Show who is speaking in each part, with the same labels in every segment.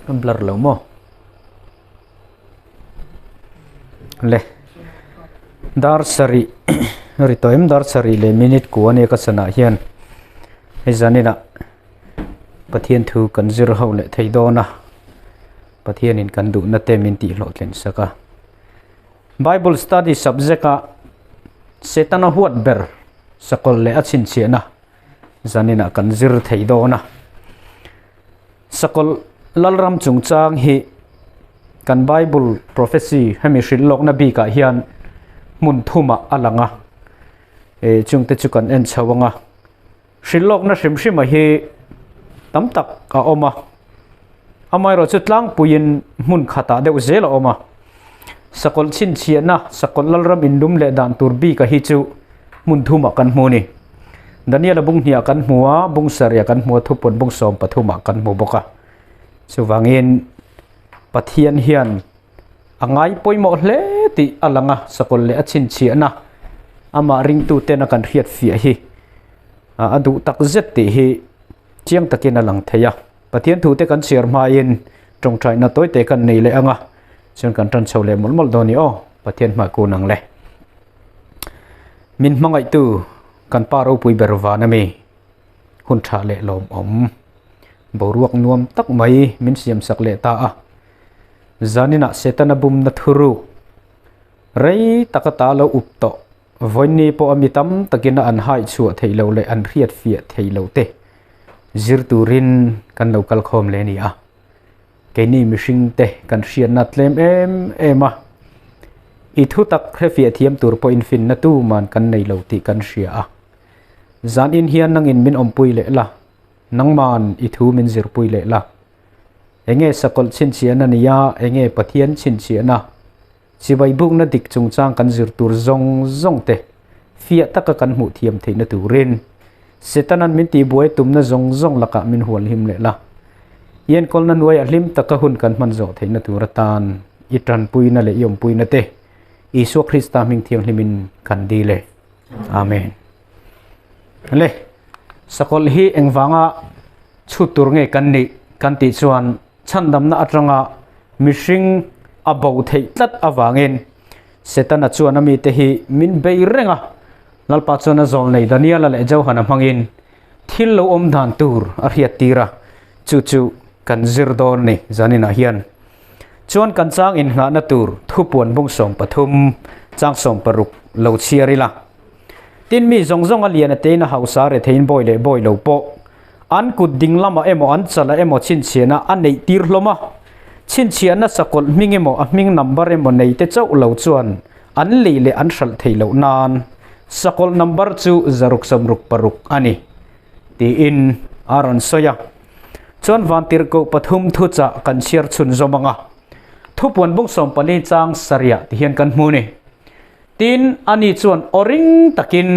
Speaker 1: Kan blur lo maw? Le dar sarih ri tawh em dar sarih leh minute kua ania ka sana hian hei zaninah Pathian thu kan zir ho leh thei dawn a Pathianin kan duhna te min tih hlawhtlin sak a Bible study subject a Setana huat ber sakawlh leh a chhinchhiahna zaninah kan zir thei dawn a. Sakawlh Lalram chungchang hi kan Bible prophecy hemi hrilh lawkna bikah hian hmun thumah a lang a, eh chungte chu kan en chho ang a. Hrilh lawkna hrim hrima hi tam tak a awm a, amaherawh chu tlangpuiin hmun khatah deuh zel a awm a. Sakawlh chhinchhiahna, Sakawlh Lalram inlum leh dan tur bika hi chu hmun thumah kan hmu a ni. Daniela bung hniah kan hmu a, bung sarihah kan hmu a, thupawn bung sawm pathumah kan hmu bawk a. Chuvangin Pathian hian a ngai pawimawh hle tih a lang a, Sakawlh leh a chhinchhiahna amah ringtuten a kan hriat fiah hi a duh tak zet tih hi chiang takin a lang thei a. Pathian thute kan chhiar hmain tawngtaina tawite kan nei leh ang a, chuan kan tan chho leh mawlh mawlh dawn i aw, Pathian hmah kun ang le. Min hmangaihtu kan pa ropui ber van a mi, hun tha leh lawmawm, boruak nuam tak mai min siam sak leh ta a. Zaninah Setana bumna thuruk rei taka ta lo up tawh Vawiinni pawh a mi tam takin a an haih chhuah theih loh leh an hriat fiah theih loh te zir turin kan lo kal khawm leh a ni a. Keini mihring te kan hriatna tlem em em a, i thu tak hrefiah thiam tur pawhin finna tuman kan nei lo tih kan hria a. Zanin hian nangin min awmpui leh la, nangman i thu min zirpui leh la. Enge sakawlh chhinchhiahna nia, enge Pathian chhinchhiahna? Chibai bukna dik chungchang kan zir tur zawng zawng te fiah taka kan hmuh thiam theihna turin Setanan min tihbuai tumna zawng zawng lakah min hualhim leh la. I enkawlna hnuaiah hlim taka hun kan hman zawh theihna tur atan i tanpuina leh i awmpuina te Isua Krista hming thianghlimin kan dil e. Amen. Le, sakawlh hi engvanga chhut tur nge kan nih kan tih chuan Chhandamna atanga mihring a bo theih tlat avangin Setana chuan a mite hi min bei reng a. Lalpa chuan a zawl nei Daniela leh Johana hmangin thil lo awm dan tur a hriat tir a, chu chu kan zir dawn a ni zaninah hian. Chuan kan chang inngahna tur thupuan bung 13 chang 16 lo chhiar ila. Tin mi zawng zawng a lian a tein a hausa retheiin bawi leh bawi lo pawh an kut ding lamah emaw an chalah emaw chhinchhiahna a neih tir hlawm a, chhinchhiahna sakawlh hming emaw a hming number emaw nei te chauh lo chuan an lei leh an hralh thei loh nan sakawlh number chu zaruk sawmruk paruk a ni tiin a rawn sawi a. Chuan vantirhkoh pathum thuchah kan chhiar chhunzawm ang a, thupuan bung 14 chang sarihah ti hian kan hmu a ni. Tin, ani chuan aw ring takin,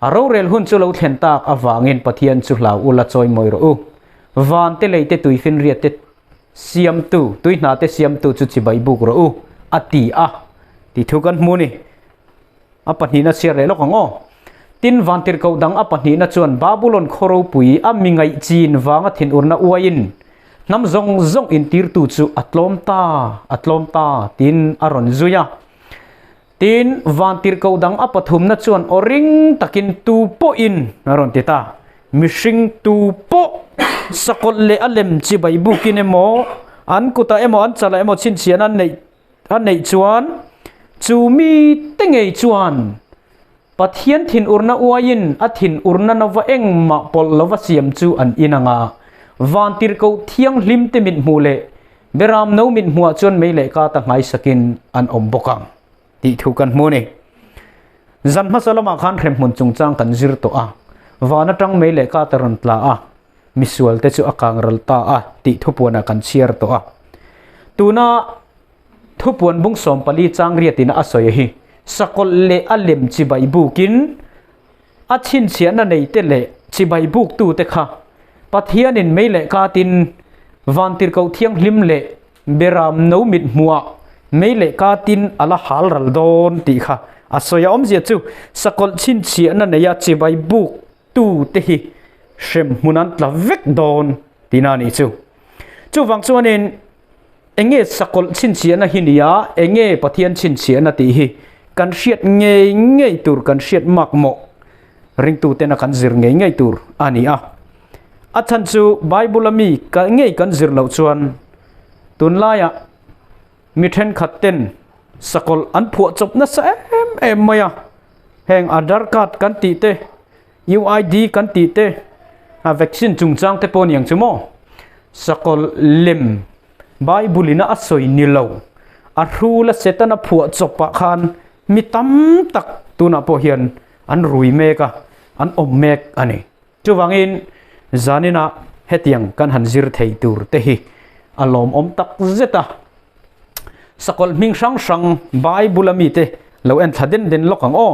Speaker 1: A rorel hun chu lo thlen tak avangin Pathian chu hlau ula chawi mawi rawh u. Van te lei te tuifinriat te siamtu, tui hna te siamtu chu chibai buk rawh u, a ti a, tih thu kan hmu a ni. A pahnihna chhiar leh lawk ang aw. Tin, vantirhkoh dang a pahnihna chuan Babulon khaw ropui a mi ngaih chin vanga thinurna uaiin hnam zawng zawng intirtu chu a tlawm ta, a tlawm ta, tiin a rawn zui a. Tin, vantirhkoh dang a pathumna chuan aw ring takin tu pawhin a rawn ti ta. Mihring tu pawh sakawlh leh a lem chibai bukin emaw, an kutah emaw, an chalah emaw chhinchhiahna an neih a neih chuan chu mite ngei chuan Pathian thinurna uaiin a thinurna nova engmah pawlh lova siam chu an inang a. Vantirhkoh thianghlimte mithmuh leh Beram no mit hmuah chuan mei leh ka ta nghaisakin an awm bawk ang tih thu kan hmu a ni. Zan hmasa lamah khan hremhmun chungchang kan zir tawh a, van atang mei leh ka ta rawn tla a, misual te chu a kang ral ta a tih thupuanah kan chhiar tawh a. Tuna thupuan bung 14 chang riatin a sawi hi sakawlh leh a lem chibai bukin a chhinchhiahna neite leh chibai buktute kha Pathianin mei leh katin vantirhkoh thianghlim leh beram no mit hmuah mei leh katin a la hal ral dawn tih kha a sawi a. Awmzia chu sakawlh chhinchhiahna neia chibai buktute hi hrem hmun an tla vek dawn tihna a nih chu. Chuvang chuanin enge sakawlh chhinchhiahna hi nia, enge Pathian chhinchhiahna tih hi kan hriat ngei ngei tur, kan hriat makmawh ringtutena kan zir ngei ngei tur a ni a. A chhan chu Bible a mi ngei kan zir loh chuan tunlaiah mi thenkhat ten sakawlh an phuah chawp nasa em em mai a, heng Aadhaar card kan tih te, UID kan tih te, a vaccine chungchang te pawh aniang chu maw? Sakawlh lem Bible ina a sawi ni lo, a hrul a Setana phuah chawp ah khan mi tam tak tunah pawh hian an rui mek a, an awm mek a ni. Chuvangin zaninah hetiang kan han zir thei tur te hi a lawmawm tak zet a. Sakawlh hming hrang hrang Bible a mite lo en thla den den lawk ang aw.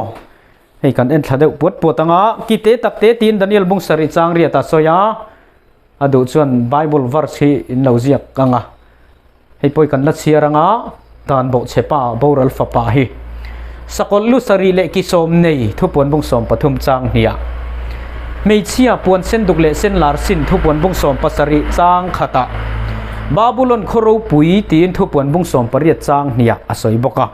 Speaker 1: Hei kan en thla deuh puat puat ang a, ki te tak te tiin Daniel bung sarih chang riat a sawi a, a duh chuan Bible verse hi in lo ziak ang a. Hei pawh kan la chhiar ang a, dan bawhchhe pa boral fapa hi. Sakawlh lu sarih leh ki sawm nei thupuan bung 13 chang hniah. Hmeichhia puan sen duk leh sen lar sin thupuan bung 17 chang khatah Babulon khaw ropui tiin thupuan bung 18 chang hniah a sawi bawk a.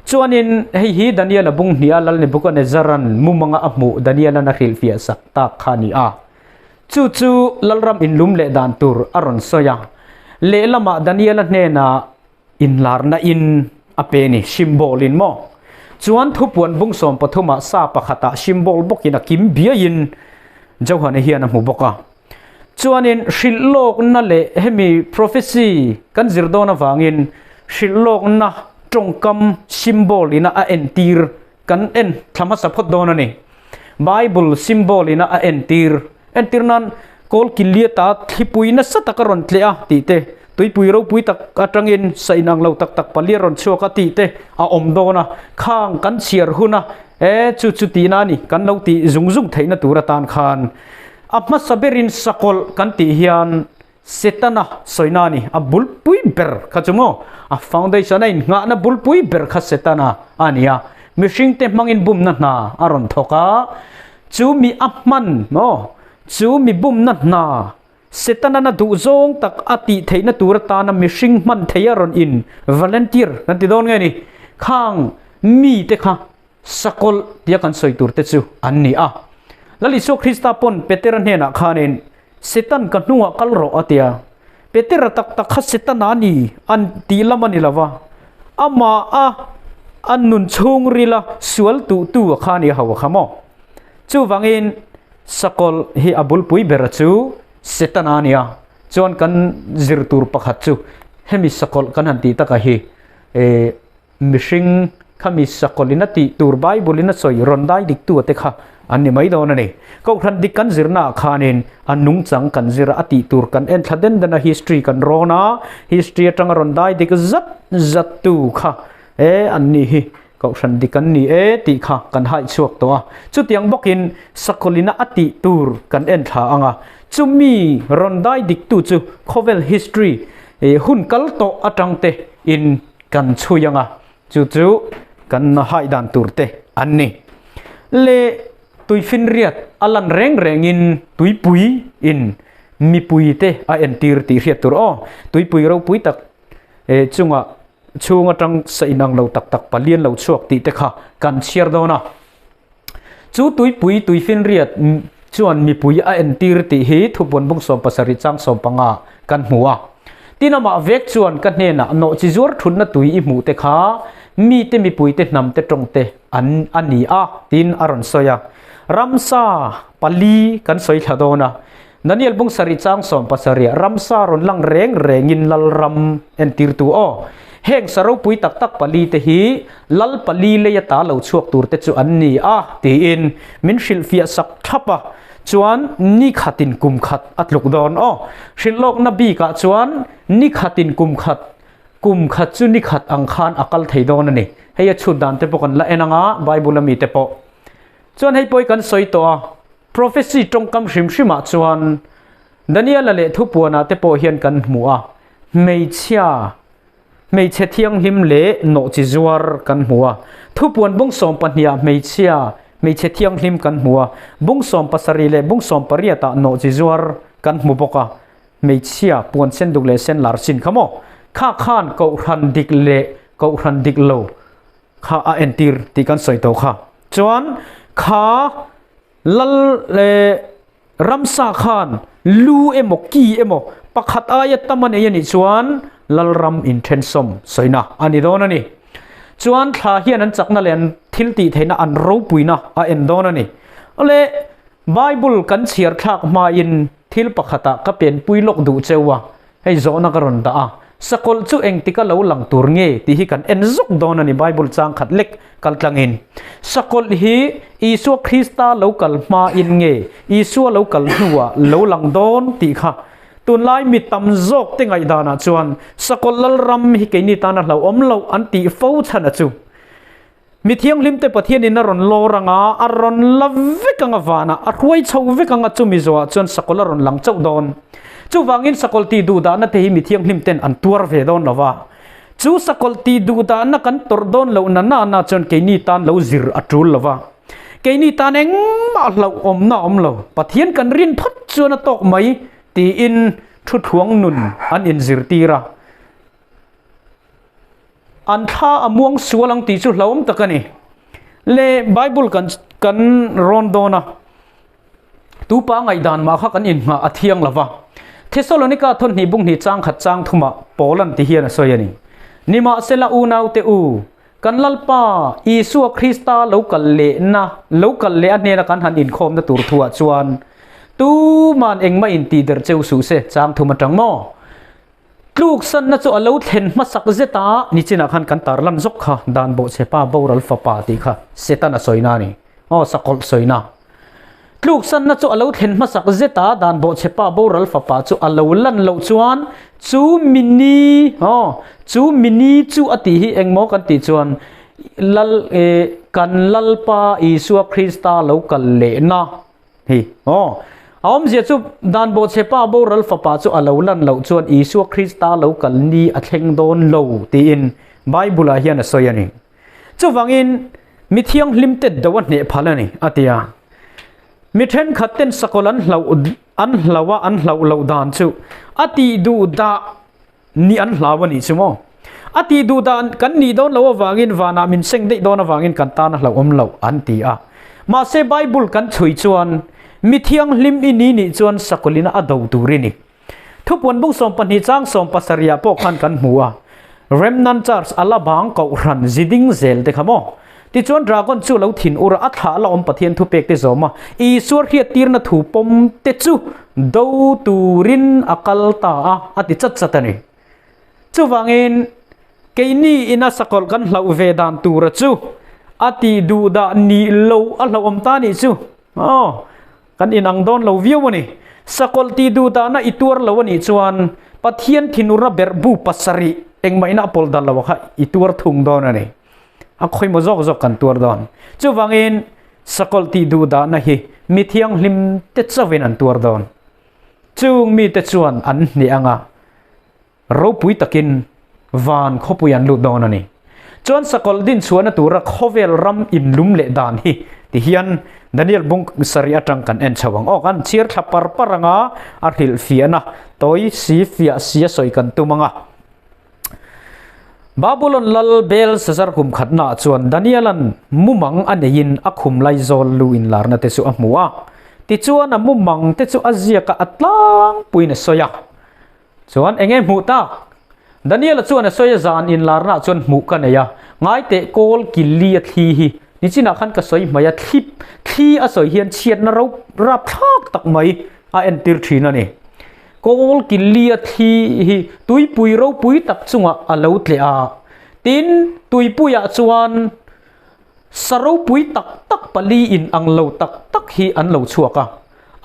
Speaker 1: Chuanin hei hi Daniel-a bung hniah Lal Nebuchadnezzar-a'n mumanga a hmuh Daniel-a'n a hrilhfiah sak tak kha a ni a. Chu chu Lalram inlum leh dan tur a rawn sawi a. Lehlamah Daniel-a hnenah inlarna in a pe ni, symbol in maw? Chuan thupuan bung 13 ah sa pakhatah symbol bawkin a kim biaiin Johane hian a hmu bawk a. Chuanin hrilhlawkna leh hemi prophecy kan zir dawn avangin hrilhlawkna tawngkam symbol ina a entir kan en thla hmasa phawt dawn a ni. Bible symbol ina a entir entir nan kawl kiliata thlipui nasa tak a rawn tleh a tih te, tuipui ropui tak atangin sa inang lo tak tak pali a rawn chhuak a tih te a awm dawn a, khang kan chhiar hun a e chu chu tihna a ni kan lo tih zung zung theihna tur atan khan a hmasa berin sakawlh kan tih hian Setana sawina a ni. A bulpui ber kha chu maw? A foundation a innghahna bulpui ber kha Setana a ni a. Mihringte hmangin bumna hna a rawn thawk a, chu mi a hman maw? Chu mi bumna hna Setana na duh zawng tak a tih theihna tur atana mihring hman thei a rawn in volunteer kan ti dawn nge ni? Khang mite kha sakawlh tia kan sawi tur te chu an ni a. Lal Isua Krista pawn Petera hnenah khanin Setan ka hnungah kal rawh a ti a. Petera tak tak kha Setan a ni an tih lam a ni lo va, amah a a nun chhungrila sual tuhtu a kha a ni a ho a kha maw? Chuvangin sakawlh hi a bulpui bera chu Setan a ni a, chuan kan zir tur pakhat chu hemi sakawlh kan han tih takah hi eh Mihring khami sakawlhin a tih tur Bible-in a sawi rawn dai diktu te kha an ni mai dawn a ni. Kohhran dik kan zirnaah khanin a nungchang kan zir a, a tih tur kan en thla den den a, history kan rawn a, history atanga rawn dai dik zat zat tu kha e an ni hi kohhran dik an ni e tih kha kan haih chhuak tawh a. Chutiang bawkin sakawlina a tih tur kan en thla ang a, chumi rawn dai diktu chu khawvel history hun kal tawh atang te in Kan chhui anga chu chu kan haih dan tur te an ni. Le tuifinriat a lan reng rengin tuipui in mipui te a entir tih hriat tur aw. Tuipui ropui tak chunga chhung atang sa inang lo tak tak palian lo chhuak tih te kha kan chhiar dawn a. Chu tuipui tuifinriat chuan mipui a entir tih hi thupuan bung 17 chang 15 kan hmu a. Tin amah vek chuan ka hnenah nawhchi zuar thutna tui i hmuh te kha mite mipuite hnamte tawngte an a ni a tiin a rawn sawi a. Ramsa pali kan sawi thla dawn a. Daniel bung sarih chang 70 ramsa rawn lang reng rengin Lalram entirtu aw. Heng sa ropui tak tak pali te hi Lal pali lei ata lo chhuak tur te chu an ni a tiin min hrilhfiah sak thlap a, chuan ni khatin kum khat a tluk dawn aw. Hrilhlawkna bikah chuan ni khatin kum khat, kum khat chu ni khat ang khan a kal thei dawn a ni. Hei a chhut dan te pawh kan la en ang a, Bible ami te pawh. Chuan hei pawh hi kan sawi tawh a. Prophecy tawngkam hrim hrimah chuan Daniela leh thupuanah te pawh hian kan hmu a, hmeichhia, hmeichhe thianghlim leh nawhchi zuar kan hmu a. Thupuan bung 12ah hmeichhia, hmeichhe thianghlim kan hmu a, bung 17 leh bung 18ah nawhchi zuar kan hmu bawk a. Hmeichhia puan sen duk leh sen lar chin kha maw? Kha khan kohhran dik leh kohhran dik lo kha a entir tih kan sawi tawh kha. Chuan kha lal leh ramsa khan lu emaw ki emaw pakhat aia tam a nei a nih chuan lalram inthensawm sawina a ni dawn a ni. Chuan thla hian an chakna leh an thil tih theihna an ropuina a en dawn a ni. Awle Bible kan chhiar thlak hmain thil pakhatah ka penpui lawk duh cheu a, hei zawhna ka rawn dah a, sakawlh chu engtika lo lang tur nge tih hi kan en zawk dawn a ni Bible chang khat lek kal tlangin. Sakawlh hi Isua Krista lo kal hmain nge Isua lo kal hnuah lo lang dawn tih kha tunlai mi tam zawk te ngaihdanah chuan sakawlh lalram hi keini tana hlauhawm loh an tih fo chhan a chu. Mi thianghlimte Pathianin a rawn lawr ang a, a rawn la vek ang a vanah, a hruai chho vek ang a, chumi zawhah chuan sakawlh a rawn lang chauh dawn. Chuvangin sakawlh tih duhdahna te hi mi thianghlimten an tuar ve dawn lo va. Chu sakawlh tih duhdahna kan tawrh dawn loh na nana chuan keini tan lo zir a tul lo va. Keini tan engmah hlauhawmna a awm lo. Pathian kan rin phawt chuan a tawk mai tiin thuthuang nun an inzirtir a. An thla a muang sual ang tih chu hlauhawm tak a ni. Le Bible kan kan rawn dawn a, tu pa ngaihdan mah kha kan inhngah a thiang lo va. Thesalonika thawn hnih bung hnih chang khat chang thumah Paul an ti hian a sawi a ni. Nimahsela unaute u, kan Lalpa Isua Krista lo kal lehna, lo kal leh a hnena kan han inkhawmna tur thuah chuan tuman engmah intihder cheu suh se, chang thum atang maw? Tluksanna chu a lo thlen hmasak zet a, nichinah khan kan tarlan zawk kha dan bawhchhe pa boral fapa tih kha Satan a sawina a ni. Aw, sakawlh sawina. Tluksanna chu a lo thlen hmasak zet a, dan bawhchhe pa boral fapa chu a lo lan loh chuan chu mini, aw, chu mini chu a tih hi engmaw kan tih chuan Lal, eh, kan Lalpa Isua Krista lo kal lehna Hi, aw. A awmzia chu dan bawhchhe pa boral fapa chu a lo lan loh chuan Isua Krista lo kal ni a thleng dawn lo tiin Bible ah hian a sawi a ni. Chuvangin mi thianghlim te do a hneh phal a ni, a ti a. Mi thenkhat ten sakawlh an hlauh an hlauh a an hlauh loh dan chu a tih duh dah Ni an hlau a nih chu maw? A tih duh dan kan nih dawn loh avangin vanah min seng daih dawn avangin kan tan a hlauhawm loh an ti a. Mahse Bible kan chhui chuan mi thianghlim i ni nih chuan sakawlina a do tur i ni. Thupuan bung 12 chang 17 ah pawh khan kan hmu a. Remnant Church a la bang kohhran ziding zel te kha maw? Tichuan dragon chu lo thin ur a, a thlah la awm Pathian thupek te zawm a, Isua hriattirna thu pawm te chu do turin a kal ta a, a ti chat chat a ni. Chuvangin, keini ina sakawlh kan hlauh ve dan tura chu a tih duh dah nih lo a hlauhawm ta nih chu. Aw, kan inang dawn lo viau a ni. Sakawlh tih duh dahna i tuar lo a nih chuan Pathian thinurna berhbu pasarih engmahina a pawlh dan lo kha i tuar thung dawn a ni. A khawimaw zawk zawk kan tuar dawn. Chuvangin sakawlh tih duh dahna hi mi thianghlim te chauhin an tuar dawn. Chung mite chuan an hneh anga ropui takin van khawpui an lut dawn a ni. Chuan sakawlh din chhuahna tura khawvel ram inlum leh dan hi ti hian Daniel bung sarih atang kan en chho ang. Aw kan chhiar thla par par anga a hrilhfiahna tawi si fiah si a sawi kan tum anga. Babulon lal Belsazar kum khatnaah chuan Daniela'n mumang a neiin a khum laizawl lu inlarna te chu a hmu a. Tichuan a mumang te chu a ziak a, a tlangpuiin a sawi a. Chuan eng nge hmuh tak? Daniela chuan a sawi a, Zan inlarnaah chuan hmuh ka nei a, ngaiteh kawl killi a thli hi. Nichinah khan ka sawi hmai a, thli thli a sawi hian chhiatna ro rapthlak tak mai a entir thin a ni. Kawl Kilia thli hi tuipui ropui tak chungah a lo tleh a, tin, tuipuiah chuan sa ropui tak tak pali in ang lo tak tak hi an lo chhuak a.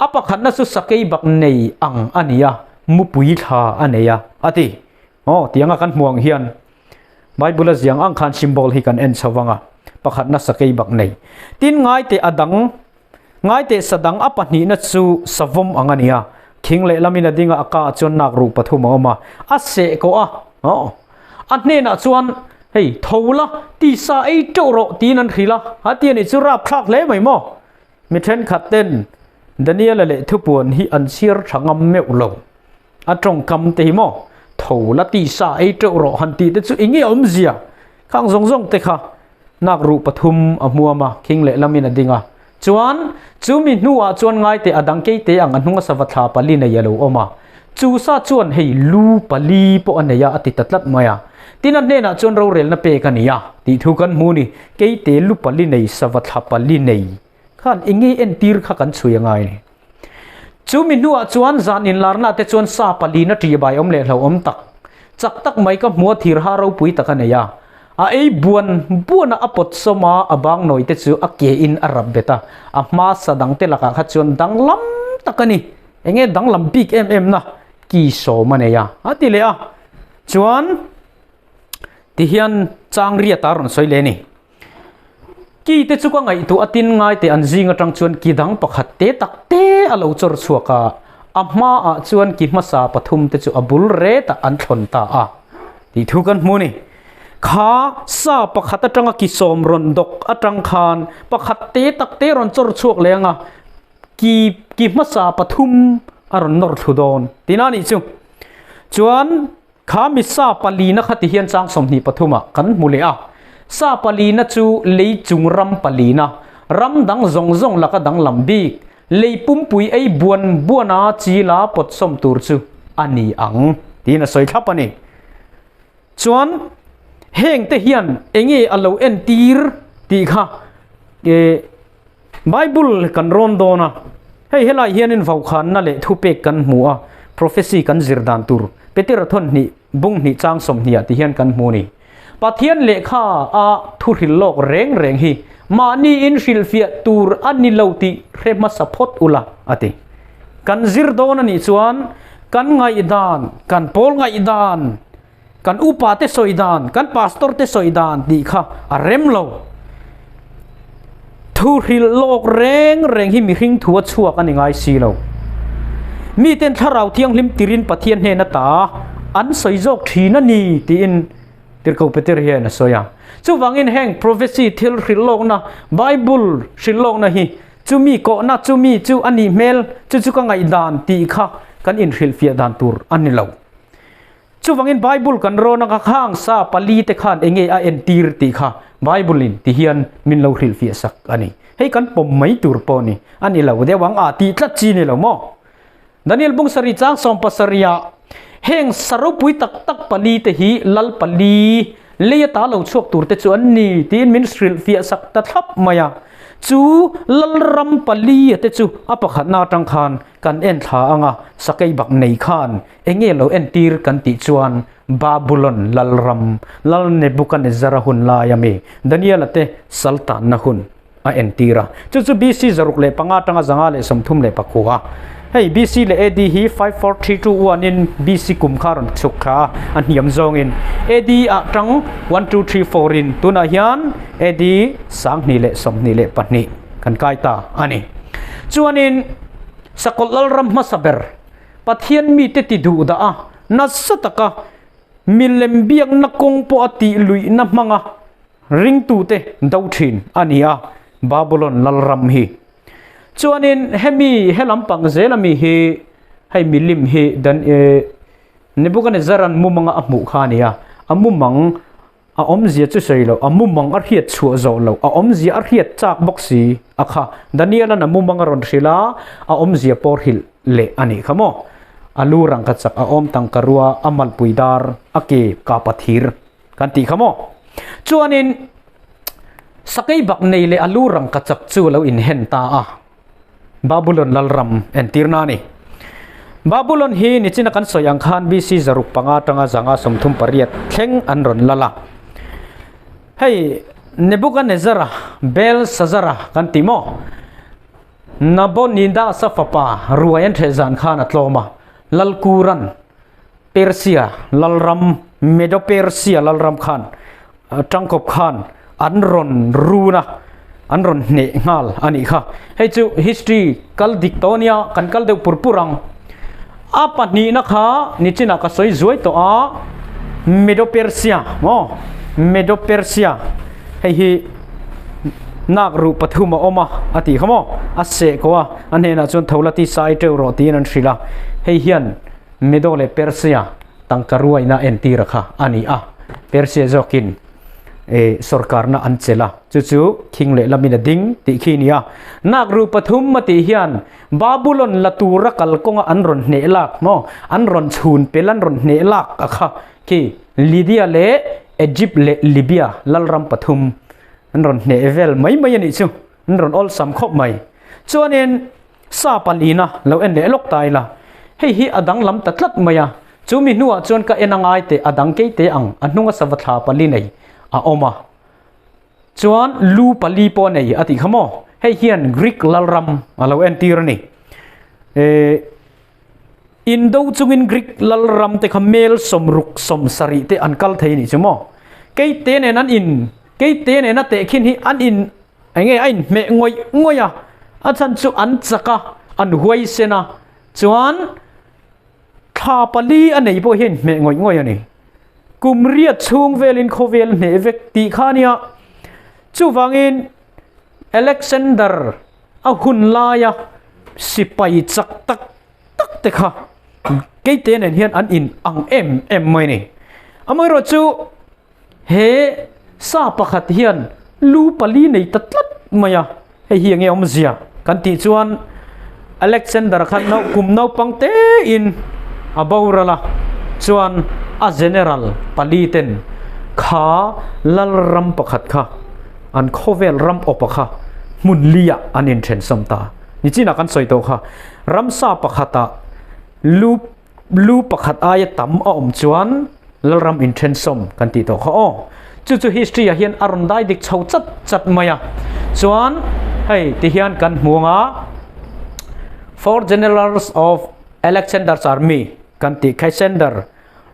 Speaker 1: A pakhatna chu sakei bak nei ang a ni a, mupui thla a nei a, a ti. Aw, tianga kan hmuh ang hian Bible a ziang ang khan symbol hi kan en chho vang a, pakhatna sakei bak nei. Tin, ngaite a dang Ngaiteh sa dang a pahnihna chu savawm ang a ni a, thing lehlamin a ding a, a ka ah chuan nak ruh pathum a awm a, a seh kawh a, aw, a hnenah chuan, Hei, tho la, tisa ei teuh rawh, tiin an hrilh a, a ti a nih chu rapthlak hle mai maw? Mi thenkhat ten Daniela leh thupuan hi an chhiar tha ngam meuh lo. A tawngkam te hi maw tho la ti sa ei teuh rawh han tih te chu enge awmzia khang zawng zawng te kha nak ruh pathum a hmuam a khing leh lamin a ding a. Chuan chu mi hnuah chuan ngaite a dang keite ang a hnunga sava thla pali nei a lo awm a. Chu sa chuan hei lu pali pawh a nei a a ti ta tlat mai a. Tin a hnenah chuan rorelna pek a ni a tih thu kan hmu ni. Keite lu pali nei sava thla pali nei khan enge entir kha kan chhui a ngai ni. Chu mi hnuah chuan zan inlarna te chuan sa palina ṭih bai awm leh hlauhawm tak, chak tak mai ka hmua thir ha ropui tak a nei a. A ei buan buan a, a pawt sawm a, a bang nawi te chu a ke in a rap bet a. A hma sa dang te lakah kha chuan danglam tak a ni. Enge danglam bik em em na ki sawm a nei a, a ti leh a. Chuan tihian chang riat a rawn sawi leh a ni. Ki te chu ka ngaihtuah a tin ngai teh an zing atang chuan ki dang pakhat te tak te a lo chawr chhuak a, a hmaah chuan ki hmasa pathum te chu a bul retah an thlawn ta a tih thu kan hmu a ni. Kha sa pakhat atanga ki sawm rawn dawk atang khan pakhat te tak te rawn chawr chhuak leh ang a, ki ki hmasa pathum a rawn nawr thlu dawn tihna a nih chu. Chuan. Kha mi sa palina kha ti hian chang 23 ah kan hmu leh a. Sa palina chu lei chung ram palina, ram dang zawng zawng laka danglam bik, lei pumpui ei buan buana chi la pawt sawm tur chu a ni ang tiin a sawi thlap a ni. Chuan heng te hian enge a lo entir tih kha Bible kan rawn dawn a, hei helai hianin vaukhanna leh thupek kan hmu a, prophecy kan zir dan tur Petera thawn hnih bung hnih chang 20 ah ti hian kan hmu a ni. Pathian lehkha a thu hrilh lawk reng reng hi mahni in hrilhfiah tur a ni lo tih hre hmasa phawt ula a ti. Kan zir dawn a nih chuan kan ngaihdan, kan pawl ngaihdan, Kan upa te sawi dan, kan pastor te sawi dan tih kha a rem lo. Thu hrilh lawk reng reng hi mihring thu a chhuak a ni ngai si lo. Miten thlarau thianghlim tirin Pathian hnen ata an sawi zawk thin a ni tiin Tirhkoh Peter hian a sawi a. Chuvangin heng prophecy thil hrilh lawkna, Bible hrilh lawkna hi chumi kawhna, chumi chu a nih hmel, chu chu ka ngaihdan tih kha kan inhrilhfiah dan tur a ni lo. Chuvangin Bible kan rawn anga khang sa pali te khan enge a entir tih kha Bible in ti hian min lo hrilhfiah sak a ni. Hei kan pawm mai tur pawh ni a ni lo deuh ang a tih tlat chi ni lo maw? Daniel bung sarih chang 70 ah heng sa ropui tak tak pali te hi lal pali lei ata lo chhuak tur te chu an ni tiin min hrilhfiah sak ta thlap mai a. Chu lalram pali a te chu a pakhatna atang khan kan en thla anga sakei bak nei khan Enge lo entir kan tih chuan Babulon lalram, Lal Nebukanezzara hun laia mi Daniela te saltanna hun a entir a. Chu chu BC 605 atanga 134. Hei BC leh AD hi 54321 in BC kum kha rawn chhuk thla a, a hniam zawngin AD ah tang 1234 in tunah hian AD 2022 kan kai ta a ni. Chuanin Sakawlh lalram hmasa ber Pathian mite ti duh dah a, nasa taka milem biakna kawng pawh a tih luihna hmanga ringtute do thin a ni a, Babulon lalram hi. Chuanin hemi he lampang zela mi hi hei milim hi dan e Nebuchadnezzar-a'n mumanga a hmuh kha a ni a, a mumang A awmzia chu sawi loh, a mumang a hriat chhuah zawh loh, a awmzia a hriat chak bawk si a kha. Daniel-a'n a mumang a rawn hrilh a, a awmzia pawh hrilh leh a nih kha maw? A lu rangka chak, a awm tangka rua, a malpui dar, a ke kapa thir kan tih kha maw? Chuanin sakei bak nei leh a lu rangka chak chu a lo inhen ta a. Babulon lalram entirna a ni. Babulon hi nichina kan sawi ang khan BC 605 atanga 538 thleng an rawn lal a. Hei Nebuchadnezzar-a, Belshazzar-a kan ti maw? Nabonidus-a fapa ruai an ṭheh zan khan a tlawm a, Lalkuran Persia lalram, Medo-Persia lalram khan tangkawp khan an rawn run a, an rawn hneh nghal a nih kha. Hei chu history kal dik tawh a nia, kan kal deuh pur pur ang. A pahnihna kha nichinah ka sawi zuai tawh a, Medo-Persia maw? Medo-Persia hei hi nak ruh pathum a awm a, a tih kha maw? A seh ko a, a hnenah chuan tho la ti sai teuh rawh tiin an hrilh a, hei hian. Medo leh Persia tangka ruaina entira kha a ni a. Persia zawkin e sorkarna an chelh a, chu chu khing leh lamin a ding tih khi a ni a. Nakru pathum a tih hian Babulon la tura kalkawnga an rawn hneh lak maw, an rawn chhun pel an rawn hneh lak a kha khi Lydia leh Egypt leh Libya lalram pathum an rawn hneh vel mai mai a nih chu, an rawn awlsam khawp mai. Chuanin sa palina lo en leh lawk ta ila, hei hi a danglam ta tlat mai a, chu mi hnuah chuan ka en a ngai teh a dang kei te ang a hnunga sava thla pali nei a awm a. Chuan lu pali pawh a nei a tih kha maw? Hei hian Greek lalram a lo entir a ni. Eh, Indo chungin Greek lalram te kha mel sawmruk sawmsarih te an kal thei a nih chu maw? Kei te nen an in, kei te nena tehkhin hi an in, eng nge a inhmeh ngawih ngawih a, a chhan chu an chak a, an huaisen a, chuan thla pali a nei pawh hi a inhmeh ngawih ngawih a ni. Kum riat chhung velin khawvel hneh vek tih kha a nia. Chuvangin Alexander a hun laia sipai chak tak tak te kha keite nen hian an in ang em em mai a ni. Amaherawh chu he sa pakhat hian lu pali nei ta tlat mai a, hei hi enge awmzia kan tih chuan Alexander khan nau kum naupang te in a boral a, chuan a general pali ten kha lalram pakhat kha an khawvel ram awpa kha hmun liah an inthen sawm ta. Nichinah kan sawi tawh kha ramsa pakhatah lu lu pakhat aia tam a awm chuan lalram inthen sawm kan tih tawh kha aw. Chu chu history ah hian a rawn dai dik chho chat chat mai a. Chuan hei ti hian kan hmu anga Four Generals of Alexander's Army kan tih Cassander,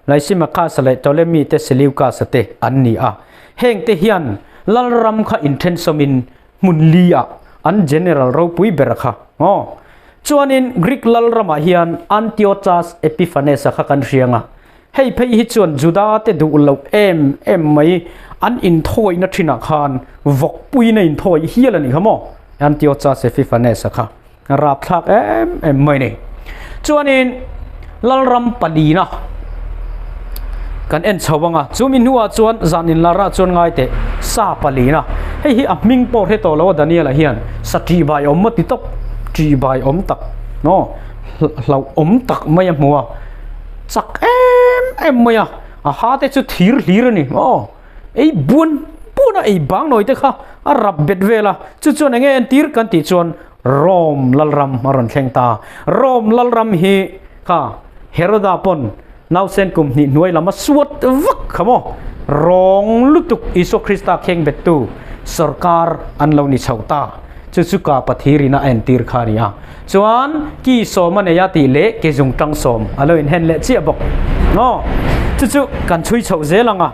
Speaker 1: Lysimachus leh Ptolemy te Seleucus te an ni a. Heng te hian lalram kha inthen sawmin hmun li ah an general ropui ber kha aw. Chuanin Greek lalramah hian Antiochus Epiphanes-a kha kan hria nga, hei phei hi chuan Juda te duh loh em em mai an inthawihna thinah khan vawkpuiin a inthawih hial a ni kha maw, Antiochus Epiphanes-a kha rapthlak em em mai ni. Chuanin lalram palina kan en chho anga chumi hnuah chuan zan inlarah chuan ngai teh sa palina hei hi a hming pawh hre tawh lo a Daniel-a hian sa ṭih bai awm maw ti tawp ṭih bai awm tak maw hlauh awm tak mai a hmu a chak em em mai a a ha te chu thir hlir a ni maw ei buan buan a ei bang nawi te kha a rap bet vel a chu chuan eng nge entir kan tih chuan Rome lalram a rawn thleng ta. Rome lalram hi kha Heroda pawn nausen kum hnih hnuai lam a suat vak kha maw? Rawng lutuk Isua Krista kheng bettu sorkar an lo ni chho ta. Chu chu ka Pathirin a entir kha a ni a. Chuan ki sawm a nei a tih leh ke zung tang sawm a lo inhen leh chiah bawk. Maw? Chu chu kan chhui chhoh zel ang a.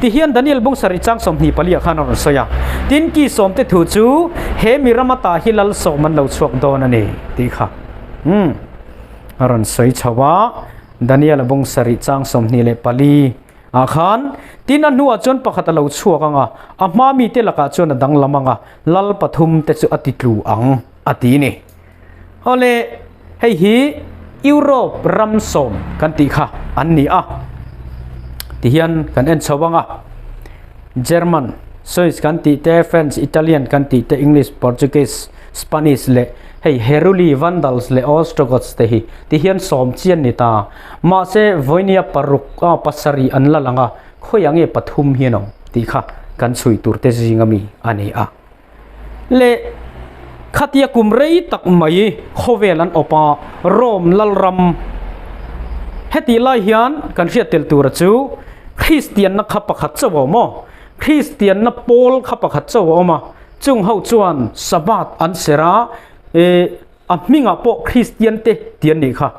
Speaker 1: Tihian Daniel bung sarih chang 24 ah khan a rawn sawi a, Tin ki sawmte thu chu he mi ram ata hi lal sawm an lo chhuak dawn a ni tih kha umm a rawn sawi chho a. Daniel a bung sarih chang 24 ah khan tin a hnuah chuan pakhat a lo chhuak ang a, a hma mite lakah chuan a danglam ang a, lal pathum te chu a ti tlu ang a ti ni. Awle, hei hi Europe ram sawm kan tih kha an ni a. Tihian kan en chho ang a, German, Swiss kan tih te, French, Italian kan tih te, English, Portuguese, Spanish leh hei Heruli, Vandals leh Ostrogoths te hi tihian sawm chi an ni ta. Mahse, vawinia paruk a pasarih an la lang a, khawiah nge pathum hian awm tih kha kan chhui tur te zinga mi a ni a. Leh khatia kum rei tak mai khawvel an awp a, Rome lalram hetih lai hian kan hriat tel tura chu Kristianna kha pakhat chauh a awm aw, Kristianna pawl kha pakhat chauh a awm a, chung ho chuan Sabbath an serh a, eh A hmingah pawh Kristian te ti an nih kha.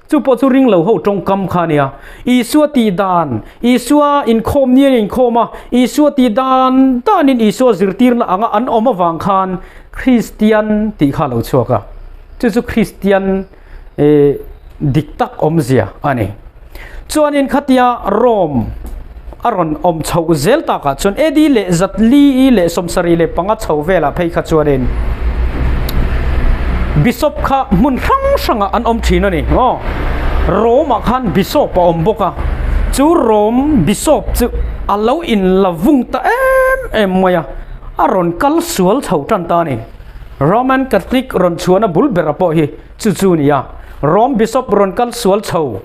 Speaker 1: Chu pawh chu ring lo ho tawngkam kha a nia. Isua tih dan, Isua inkhawm ni an inkhawm a, Isua tih dan danin Isua zirtirna anga an awm avang khan Kristian tih kha a lo chhuak a. Chu chu Kristian dik tak awmzia a ni. Chuanin khatia Rome a rawn awm chhoh zel takah chuan AD leh zatli leh 75 chho velah phei kha chuanin Bishop kha hmun hrang hrangah an awm thin a ni. Aw. Rome ah khan Bishop a awm bawk a, chu Rome Bishop chu a lo in la vung ta em em mai a, a rawn kal sual chho tan ta a ni. Roman Catholic rawn chhuahna bul bera pawh hi chu chu a ni a, Rome Bishop rawn kal sual chho.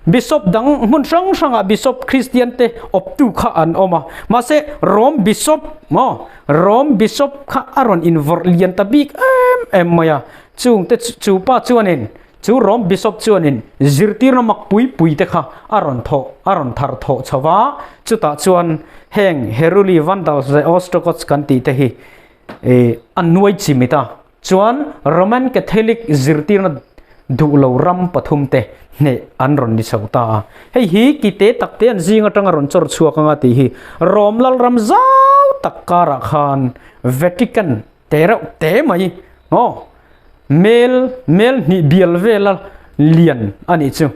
Speaker 1: Bishop dang hmun hrang hrangah Bishop Kristian te awptu kha an awm a, mahse Rome Bishop maw Rome Bishop kha a rawn invawrh lian ta bik em em mai a, chung te chu pa chuanin chu Rome Bishop chuanin zirtirna mak pui pui te kha a rawn thawh a rawn thar thawh chho va, chutah chuan heng Heruli Vandals leh Ostrogoths kan tih te hi eh a nuai chimit a. Chuan Roman Catholic zirtirna duh lo ram pathumte hneh an rawn ni chho ta a. Hei hi kite takte an zing atanga rawn chawr chhuak anga tih hi Rome lalram zau tak karah khan Vatican te reuh te mai aw mel mel hnih bial vela lian a nih chu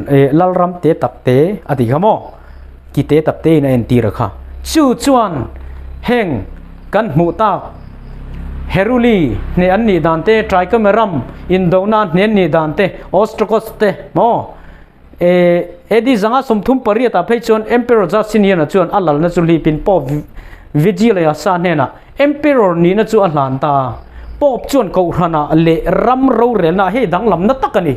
Speaker 1: eh lalram te takte a tih kha maw kite takte in a entir a kha. Chu chuan heng kan hmuh tak Heruli hneh an nih dan te, Tricome ram indona hneh an nih dan te, Ostrogoths te maw eh AD 138 ah phei chuan Emperor Justinian-a chuan a lalna chu hlipin Pope Vigilius hnenah Emperor nihna chu a hlan ta a. Pope chuan kohhranah leh ram rorelnaah hei danglamna tak a ni.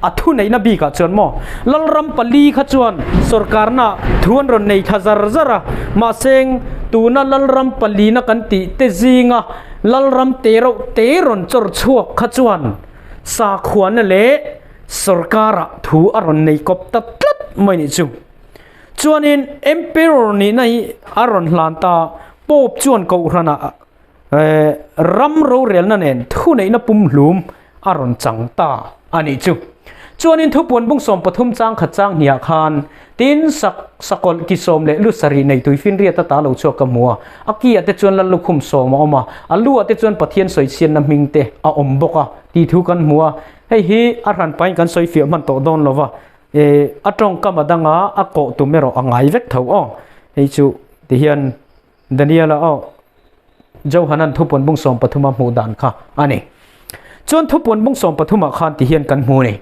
Speaker 1: A thuneihna bikah chuan maw? Lalram pali kha chuan sorkarna thu an rawn nei thla zar zar a, mahse tuna lalram palina kan tih te zinga lalram te reuh te rawn chawr chhuak kha chuan sakhuana leh sorkarah thu a rawn nei kawp ta tlat mai nih chu. Chuanin Emperor nihna hi a rawn hlan ta, Pope chuan kohhranah ram rorelna nen thuneihna pumhlum a rawn chang ta a nih chu. Chuanin thupuan bung 13 chang khat chang hniah khan tin sak sakawlh ki sawm leh lu sarih nei tuifinriat ata lo chhuak ka hmu a, a ki ah te chuan lal lukhum sawm a awm a, a lu ah te chuan Pathian sawichhiatna hming te a awm bawk a tih thu kan hmu a, hei hi a hran pahin kan sawifiah hman tawh dawn lo va. Eh a tawngkam a danga a kawh tum erawh a ngai vek tho aw. Hei chu tihian Daniela aw Johanan thupuan bung 13 a hmuh dan kha a ni. Chuan thupuan bung 13 ah khan tihian kan hmu ni.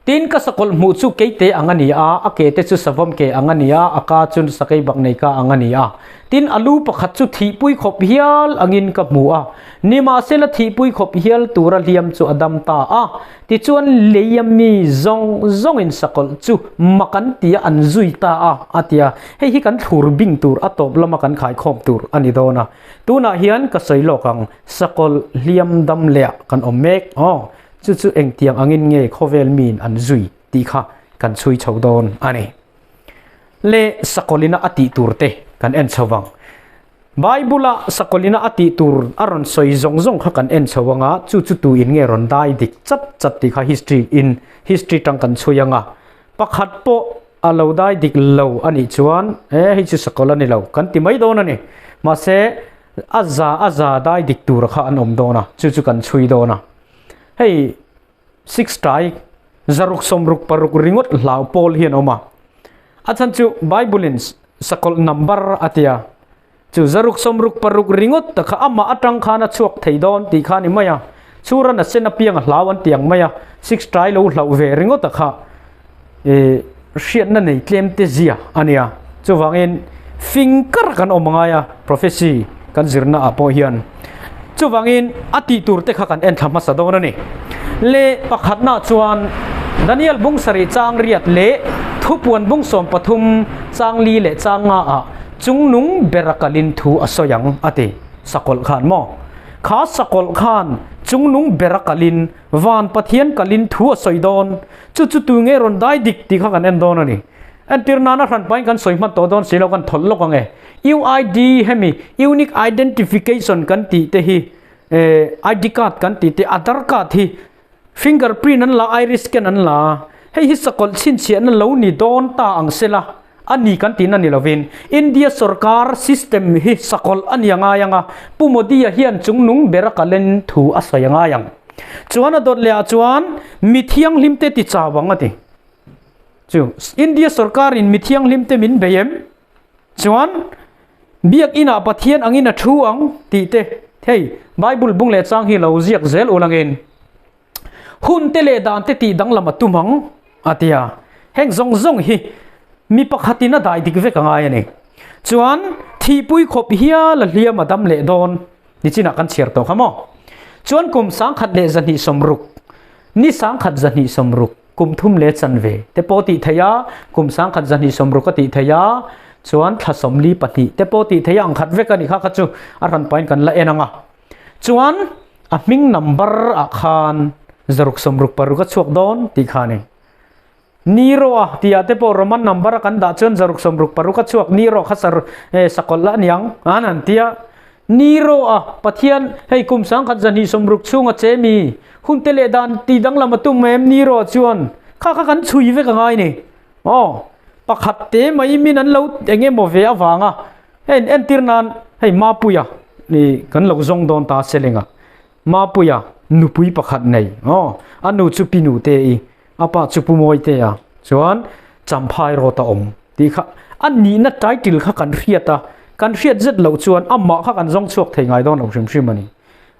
Speaker 1: Tin ka sakawlh hmuh chu keite ang a ni a, a ke te chu savawm ke ang a ni a, a ka chu sakei bak nei ka ang a ni a. Tin a lu pakhat chu thihpui khawp hial angin ka hmu a, nimahsela thihpui khawp hial tura hliam chu a dam ta a. Tichuan leia mi zawng zawngin sakawlh chu mak an ti a, an zui ta a, a ti a. Hei hi kan thlur bing tur, a tawp lama kan khaikhawm tur a ni dawn a. Tunah hian ka sawi lawk ang, sakawlh hliam dam leh kan awm mek. Aw, chu chu engtiang angin nge khawvel miin an zui tih kha kan chhui chho dawn a ni. Le sakawlhina a tih tur te kan en chho vang. Bible-a sakawlhina a tih tur a rawn sawi zawng zawng kha kan en chho anga, chu chu tu in nge rawn dai dik chat chat tih kha history in history tang kan chhui anga, pakhat pawh a lo dai dik lo a nih chuan e hei chu sakawlh a ni lo kan ti mai dawn a ni. Mahse a za a za dai dik tur kha an awm dawn a, chu chu kan chhui dawn a. Hei six tai zaruk sawmruk paruk ringawt hlau pawl hi an awm a. A chhan chu Bible in sakawlh number a tia chu zaruk sawmruk paruk ringawt ta kha amah atang khan a chhuak thei dawn tih kha a ni mai a. Chhuran a sen apiang a hlau an ti ang mai a, six tai lo hlauh ve ringawt a kha eh hriatna nei tlem te zia a nia. Chuvangin fing kar kan awm angai a prophecy kan zirna ah pawh hian. Chuvangin a tih tur te kha kan en thla hmasa dawn a ni. Le pakhatna chuan Daniel bung sarih chang riat leh thupuan bung 13 chang li leh chang nga ah chungnung bera kalin thu a sawi ang a ti. Sakawlh khan maw? Kha sakawlh khan chungnung bera kalin van Pathian kalin thu a sawi dawn. Chu chu tu nge rawn dai dik tih kha kan en dawn a ni. Entir nana hran pahin kan sawi hman tawh dawn si lo kan thawlh lawk ang e. UID hemi Unique Identification kan tih te hi eh ID card kan tih te Aadhaar card hi fingerprint an la iris scan an la a, hei hi sakawlh chhinchhiahna lo ni dawn ta ang sela a ni kan tihna ni lovin India sorkar system hi sakawlh a ni a ngai ang a, Pu Modi-a hian chungnung bera kalen thu a sawi a ngai ang. Chuan a dawt leh ah chuan mi thianghlim te ti chau ang a ti. Chu India sorkar in mi thianghlim te min bei em? Chuan biak inah Pathian angin a thu ang tih te hei Bible bung leh chang hi lo ziak zel ulangin. Hun te leh dan te tih danglam a tum ang, a ti a. Heng zawng zawng hi mi pakhatin a dai dik vek a ngai a ni. Chuan thihpui khawp hial a hliam a dam leh dawn nichinah kan chhiar tawh kha maw? Chuan kum 1260, ni 1260, kum thum leh chanve te pawh tih theih a, kum 1260 a tih theih a, chuan thla 42 te pawh tih theih a ang khat vek a nih kha kha chu a hran pahin kan la en ang a. Chuan a hming number ah khan 666 a chhuak dawn tih kha a ni. Nero a tih ah te pawh Roman number a kan dah chuan 666 a chhuak Nero kha sar eh sakawlh la aniang an han tia. Nero a Pathian hei kum 1260 chhung a che mi hun te leh dan tih danglam a tum em Nero ah chuan kha kha kan chhui vek a ngai ni. Aw pakhat te mai min an lo eng emaw ve avanga hei entir nan hei Mapuia ih kan lo zawng dawn ta Selenga Mapuia nupui pakhat nei aw a nu chu Pinu te i a pa chu Pu Mawite a chuan Champhai rawt a awm tih kha a nihna title kha kan hriat a kan hriat zet loh chuan amah kha kan zawng chhuak thei ngai dawn lo hrim hrim a ni.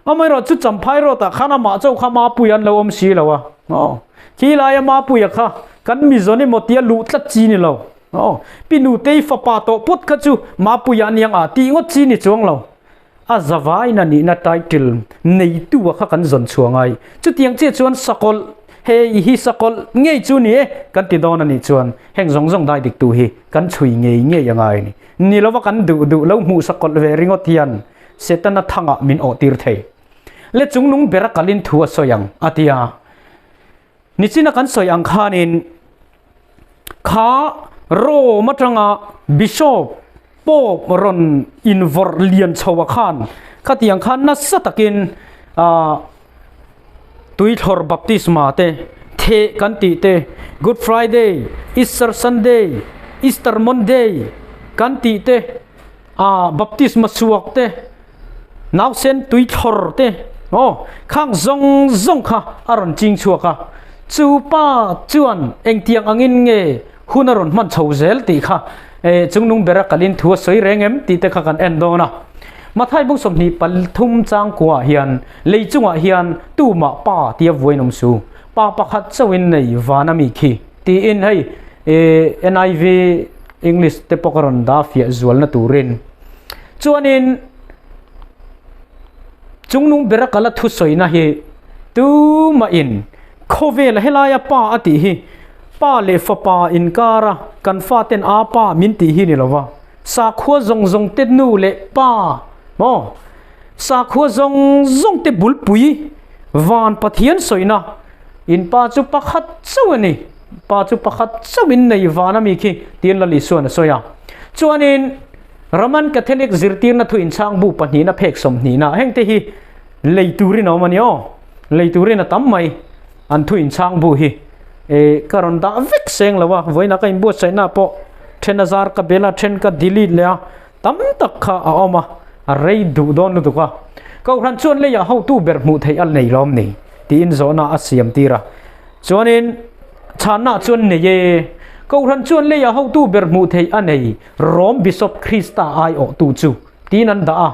Speaker 1: Amaherawh chu Champhai rawtah khan amah chauh kha Mapuia an lo awm si lo a aw khi laia Mapuia kha kan mizawn emaw tia luh tlat chi ni lo aw Pi Nutei fapa tawh pawt kha chu Mapuia aniang a tih ngawt chi ni chuang lo. A zavaina nihna title neitu a kha kan zawn chhuah ngai. Chutiang chiah chuan sakawlh, hei hi sakawlh ngei chu ni e kan ti dawn a nih chuan heng zawng zawng dai diktu hi kan chhui ngei ngei a ngai a ni. Ni lova kan duh duh lo hmuh sakawlh ve ringawt hian Setana thangah min awh tir thei. Le chungnung bera kalin thu a sawi ang a ti a. Nichina kan sawi ang khanin kha Rome atanga Bishop Pope rawn invawrh lian chho a khan khatiang khan nasa takin ah tuithlawr baptisma te theh kan tih te Good Friday, Easter Sunday, Easter Monday kan tih te ah baptisma suak te Nausen tui thlawr te aw khang zawng zawng kha a rawn ching chhuak a, chu pa chuan engtiang angin nge hun a rawn hman chho zel tih kha eh chungnung bera kalin thu a sawi reng em tih te kha kan en dawn a. Mathai bung 23 chang kuah hian lei chungah hian tumah pa tia vuain awm su, pa pakhat chauhin nei van a mi khi tiin hei eh NIV English te pawh ka rawn dah fiah zualna turin. Chuanin chungnung bera kala thusawina hi tumahin khawvel helaia pa a tih hi pa leh fapa inkara kan faten a pa min tih hi ni lova sakhua zawng zawng te nu leh pa maw sakhua zawng zawng te bulpui van Pathian sawina in pa chu pakhat chauh a ni pa chu pakhat chauhin nei van ami khi tiin Lal Isuan a sawi a chuanin Roman Catholic zirtirna thu inchhang bu pahnihna phek sawmhnihna hengte hi lei turin a awm a ni aw. Lei turin a tam mai an thu inchhang bu hi eh ka rawn dah vek seng lo a, vawiinah ka inbuatsaihna pawh then a zar ka bel a, then ka delete leh a, tam tak kha a awm a, a rei duh dawn lutuk a. Kohhran chuan leiah hotu ber hmuh theih a nei lawm ni tiin zawhna a siam tir a. Chuanin chhanna chuan nei e, Kohhran chuan leiah hotu ber hmuh theih a nei. Rom Bishop Krista aiawhtu chu tiin an dah a.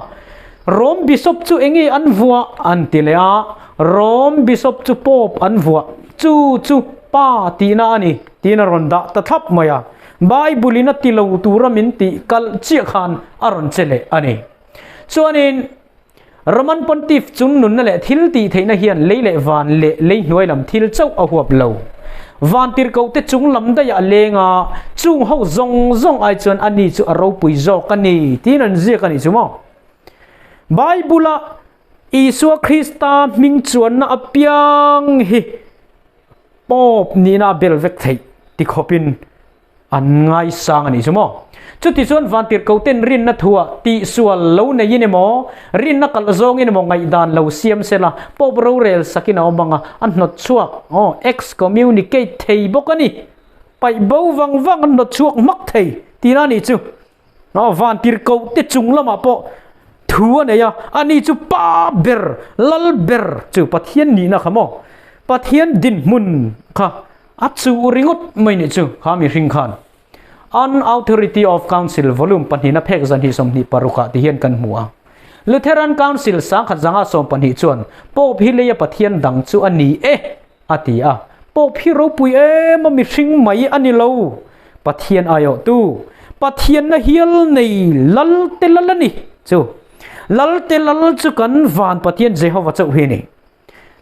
Speaker 1: Rom Bishop chu enge an vuah an ti leh a, Rom Bishop chu Pope an vuah, chu chu Pa tihna a ni tiin a rawn dah ta thlap mai a. Bible in a ti lo tura min tih kalh chiah khan a rawn che leh a ni. Chuanin Roman Pontiff chung nunna leh thil tih theihna hian lei leh van leh lei hnuai lam thil chauh a huap lo. Van tirhkohte chung lam daih a leng a, chung ho zawng zawng ai chuan ani chu a ropui zawk a ni tiin an ziak a nih chu maw? Bible-a Isua Krista hming chuanna apiang hi Pope nihna a bel vek theih ti khawpin An ngaisang a nih chu maw? Chutichuan vantirhkoten rinna thuah tihsual lo neiin emaw, rinna kalh zawngin emaw ngaihdan lo siam sela, Pope rorel sakin a awm ang a, a hnawt chhuak, aw, excommunicate thei bawk a ni. Paih bo vang vang a hnawt chhuak hmak thei tihna a nih chu. Aw, vantirhkote chung lamah pawh thu a nei a, ani chu pa ber, lal ber chu Pathian nihna kha maw? Pathian dinhmun kha A chuh ringawt mai nih chu kha mihring khan An Authority of Council Volume pahnihna phek zahnih 26 ah ti hian kan hmu a. Lutheran Council 1912 chuan Pope hi leia Pathian dang chu a ni e a ti a. Pope hi ropui em a mihring mai a ni lo. Pathian aiawhtu, Pathianna hial nei lal te lal a ni chu. Lal te lal chu kan van Pathian Jehova chauh hi a ni.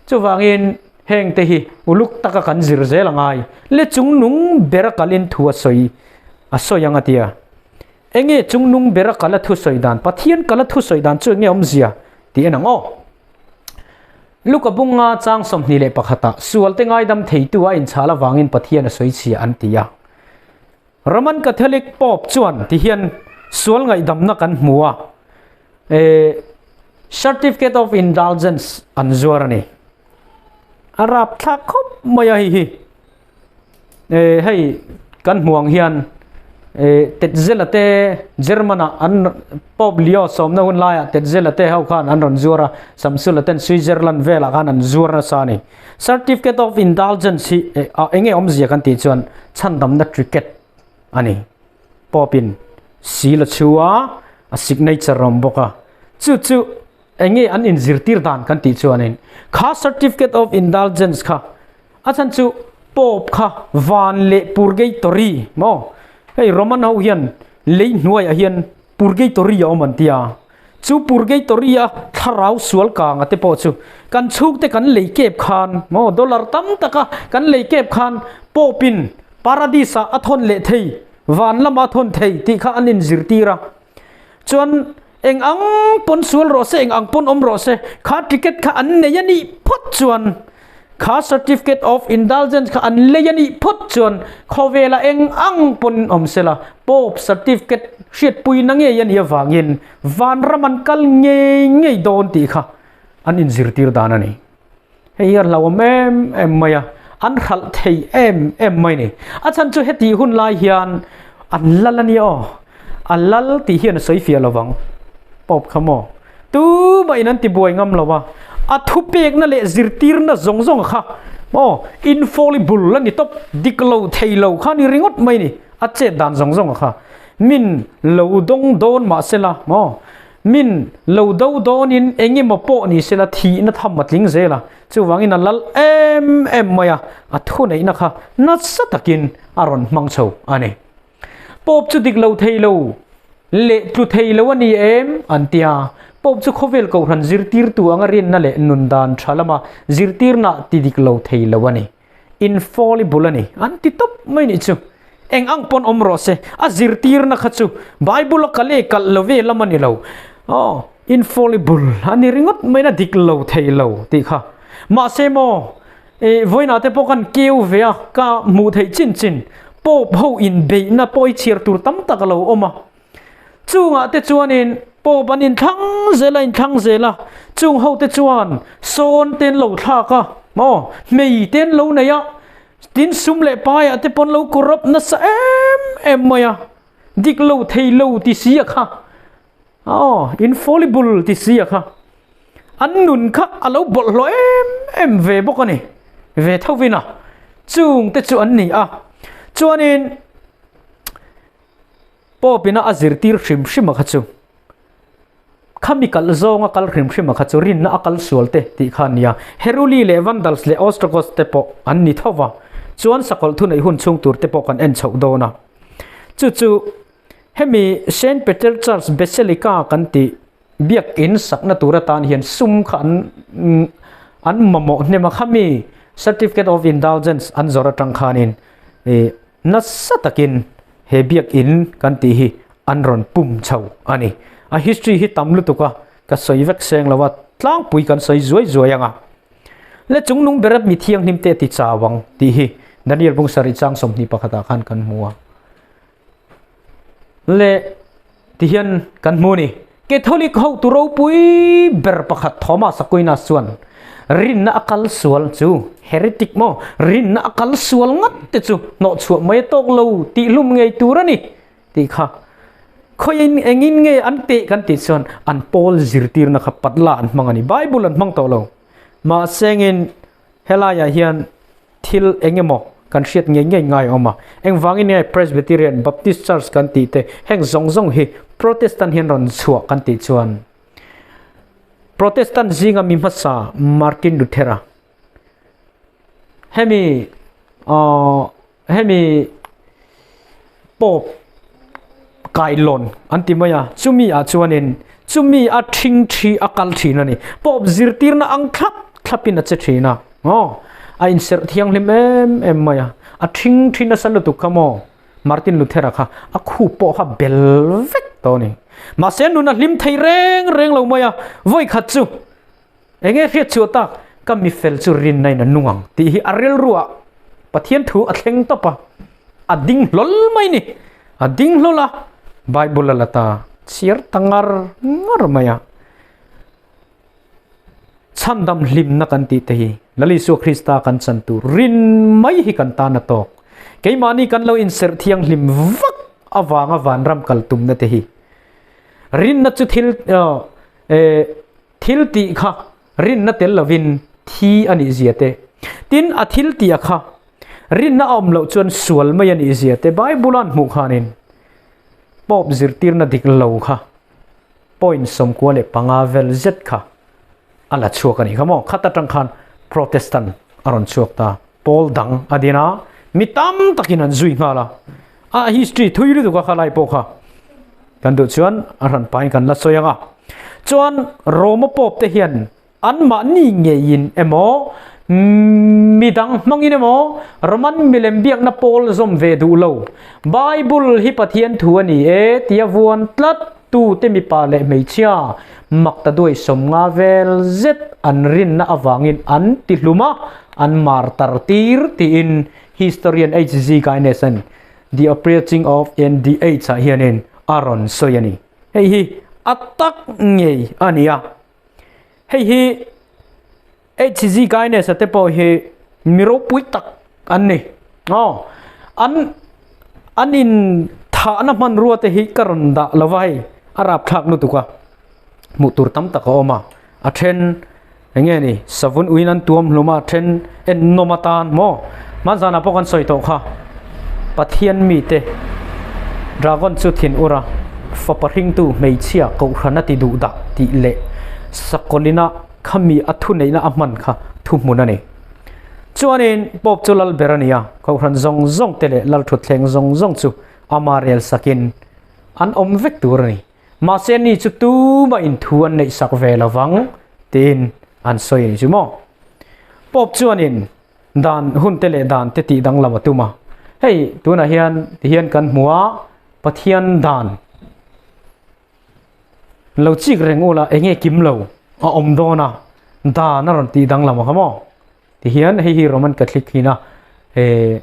Speaker 1: Chuvangin hengte hi uluk taka kan zir zel a ngai. Le chungnung bera kalin thu a sawi a sawi ang a tia. Enge chungnung bera kala thu sawi dan, Pathian kala thu sawi dan chu enge awmzia tih en ang aw. Luka bunga chang 21 ah sualte ngaidam theitu a inchhal avangin Pathian a sawi chhia an ti a. Roman Catholic Pope chuan tihian sual ngaihdamna kan hmu a, eh, Certificate of Indulgence an zuar a ni. A rapthlak khawp mai a hei hi. Eh, hei kan hmu ang hian eh, Tetzela te German-ah an Pope Leo sawmna hun laiah Tetzela te ho khan an rawn zuar a, Samsula ten Switzerland velah khan an zuar nasa a ni. Certificate of Indulgence hi a enge awmzia kan tih chuan chhandamna ticket a ni. Pope in seal a chhu a, a signature a awm bawk a. Chu chu enge an inzirtir dan kan tih chuanin kha Certificate of Indulgence kha a chhan chu Pope kha van leh purgatory maw hei Roman ho hian lei hnuaiah hian purgatory a awm an ti a. Chu purgatory a thlarau sual kang a te pawh chu kan chhungte kan lei kep khan maw dollar tam taka kan lei kep khan Pope in paradis ah a thawn leh thei van lamah a thawn thei tih kha an inzirtir a. Chuan eng ang pawn sual rawh se eng ang pawn awm rawh se kha ticket kha an nei a nih phawt chuan kha certificate of indulgence kha an lei a nih phawt chuan khawvela eng ang pawn awm se la Pope certificate hriatpui na ngei a nih avangin vanram an kal ngei ngei dawn tih kha an inzirtir dan a ni. Hei hi a hlauhawm em em mai a, an hralh thei em em mai ni. A chhan chu hetih hun lai hian an lal a nia aw, a lal tih hian a sawi fiah lo vang. Pope kha maw? Tumah in an ti buai ngam lo a, a thupekna leh zirtirna zawng zawng kha maw infallible a ni tawp, dik lo thei lo kha ni ringawt mai ni, a chet dan zawng zawng kha min lo dawng dawn mah se la maw, min lo do dawnin eng emaw pawh ni se la thihna tham a tling zel a, chuvangin a lal em em mai a, a thuneihna kha nasa takin a rawn hmang chho a ni. Pope chu dik lo thei lo leh tlu thei lo a ni em? an ti a. Pope chu khawvel kohhran zirtirtu anga rinna leh nun dan tha lama zirtirna ti dik lo thei lo a ni. Infallible a ni an ti tawp mai nih chu. Eng ang pawn awm rawh se, a zirtirna kha chu Bible a kal e kalh lo ve lam a ni lo. Aw, infallible a ni ringawt mai na dik lo thei lo tih kha. Mahse maw, E, vawiinah te pawh kan keu ve a, ka hmuh theih chin chin Pope ho inbeihna pawh i chhiar tur tam tak a lo awm a. Chungah te chuanin Pope an inthlang zel a, inthlang zel a, chung ho te chuan sawn te an lo thlak a, maw, hmei te an lo nei a, tin sum leh paiah te pawh an lo corrupt nasa em em mai a, dik lo thei lo ti si a kha. Aw, infallible ti si a kha. An nun kha a lo bawlhhlawh em em ve bawk a ni. Ve tho vin a. Chung te chu an ni a. Chuanin Pope ina a zirtir hrim hrim a kha chu. Khami kalh zawnga kal hrim hrim a kha chu rinna a kal sual te tih kha a ni a. Heruli leh Vandals leh Ostrogoths te pawh an ni tho va. Chuan sakawlh thuneih hun chhung tur te pawh kan en chhoh dawn a. Chu chu Hemi Saint Peter Church Basilica kan tih biakin sakna tur atan hian sum kha an an mamawh hnem a, khami Certificate of Indulgence an zawrh atang khanin ih nasa takin he biakin kan tih hi an rawn pum chho a ni. A history hi tam lutuk a, ka sawi vek seng lo a, tlangpui kan sawi zuai zuai ang a. Le chungnung bera mi thianghlim te a ti chau ang tih hi Daniel bung sarih chang 21 ah khan kan hmu a. Le tihian kan hmu ni. Catholic hotu ropui ber pakhat Thomas Aquinas chuan rinna a kal sual chu heretic maw rinna a kal sual ngat te chu hnawh chhuah mai a tawk lo tih hlum ngei tur a ni tih kha khawiin engin nge an teh kan tih chuan an pawl zirtirna kha patla an hmang a ni Bible an hmang tawh lo mahse engin Helaiah hian thil eng emaw kan hriat ngei ngei ngai awm a, engvangin nge Presbyterian, Baptist Church kan tih te heng zawng zawng hi Protestant hian rawn chhuah kan tih chuan Protestant zinga mi hmasa Martin Luthera. Hemi uh, hemi Pope kailawn an ti mai a, chumi ah chuanin chumi a thing thi a kal thin a ni. Pope zirtirna ang thlap thlapin a che thin a, aw a inserh thianghlim em em mai a, a thing thi nasa lutuk kha maw Martin Luther-a kha a khup pawh kha bel vek tawh a ni. Mahse nun a hlim thei reng reng lo mai a, vawi khat chu Enge hriat chhuah tak, ka mi fel chu rinna in a nung ang tih hi a rilruah Pathian thu a thleng tawp a, a ding hlawl mai ni. A ding hlawl a, Bible a la ta chhiar ta ngar ngar mai a. Chhandam hlimna kan tih te hi Lal Isua Krista kan chan tur rin mai hi kan tan a tawk. Keimahni kan lo inserh thianghlim vak avanga vanram kal tumna te hi rinna chu thil Thil tih kha rinna tel lovin thi a nih zia te, tin a thil tih a kha rinna a awm loh chuan sual mai a nih zia te Bible an hmuh khanin Pope zirtirna dik lo kha point 95 vel zet kha a la chhuak a nih kha maw? Khat atang khan Protestant a rawn chhuak ta, pawl dang a din a, mi tam takin an zui nghal a, a history thui lutuk a kha lai pawh kha kan duh chuan a hran pain kan la sawi ang a. Chuan Roma Pope te hian anmahni ngeiin emaw midang hmangin emaw Roman milem biakna pawl zawm ve duh lo, Bible hi Pathian thu a ni e tia vuan tlat tute mipa leh hmeichhia makta duai 50 vel zet an rinna avangin an ti hlum a, an martar tir tiin Historian HG Gaines-a'n The Approaching of NDH ah hianin a rawn sawi a ni. Hei hi a tak ngei a ni a. Hei hi HG Gaines-a te pawh hi mi ropui tak an ni. Aw, an an in thahna hmanrua te hi ka rawn dah lo va hei, a rapthlak lutuk a. Hmuh tur tam tak a awm a, a then eng nge ni savun uiin an tuam hlum a, a then en nawm atan maw hmanzanah pawh kan sawi tawh kha Pathian mite dragon chu thin ur a, fapa hringtu hmeichhia kohhran a ti duh dah tih leh sakawlina khami a thuneihna a hman kha thuhmun a ni. Chuanin Pope chu lal ber a ni a, kohhran zawng zawng te leh lal thutthleng zawng zawng chu ama rel sakin an awm vek tur a ni. Mahse ni chu tumah in thu an neih sak ve lo vang tiin an sawi a ni chu maw. Pope chuanin dan hun te leh dan te tih danglam a tum a. Hei tunah hian tihian kan hmu a, Pathian dan lo chik reng ula enge kim lo a awm dawn a, dan a rawn tih danglam a kha maw. Tihian hei hi Roman Catholic hina eh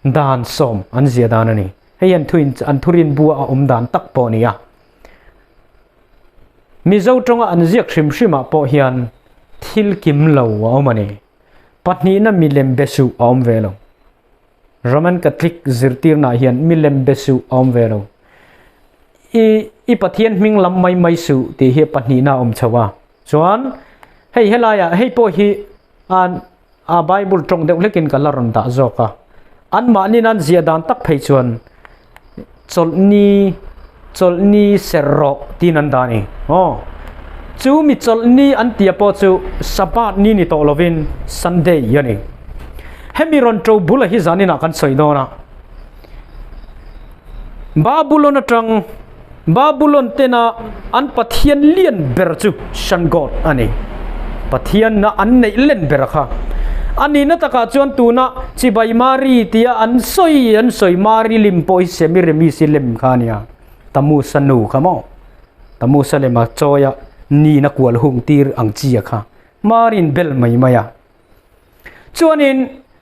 Speaker 1: Dan sawm an zia dan a ni. Hei an thuin an thurin bua a awm dan tak pawh a ni a. Mizo tawnga an ziak hrim hrimah pawh hian thil kim lo a awm a ni. Pahnihna milem be suh a awm ve lo. Roman Catholic zirtirnaah hian milem be suh a awm ve lo. I i Pathian hming lam mai mai suh tih hi pahnihna a awm chho a. Chuan hei helaiah hei pawh hi an A Bible tawng deuh hlekin ka la rawn dah zawk a. Anmahni nan ziah dan tak phei chuan chawlhni chawlhni serh rawh tiin an dah a ni. Aw. Chu mi chawlhni an tia pawh chu Sabbath ni ni tawh lovin Sunday a ni. Hemi rawn to bula hi zaninah kan sawi dawn a. Babulon atang Babulon tena an pathian lian ber chu Sun God a ni. Pathian na an neih len ber kha. A nihna takah chuan tuna Chibai Mari tia an sawi an sawi Mari lim pawh hi Semiramis-i lem kha a nia. Tamusa nu kha maw? Tamusa lema chawia nina kual hung tir ang chi a kha. Mari'n bel mai mai a. Chuanin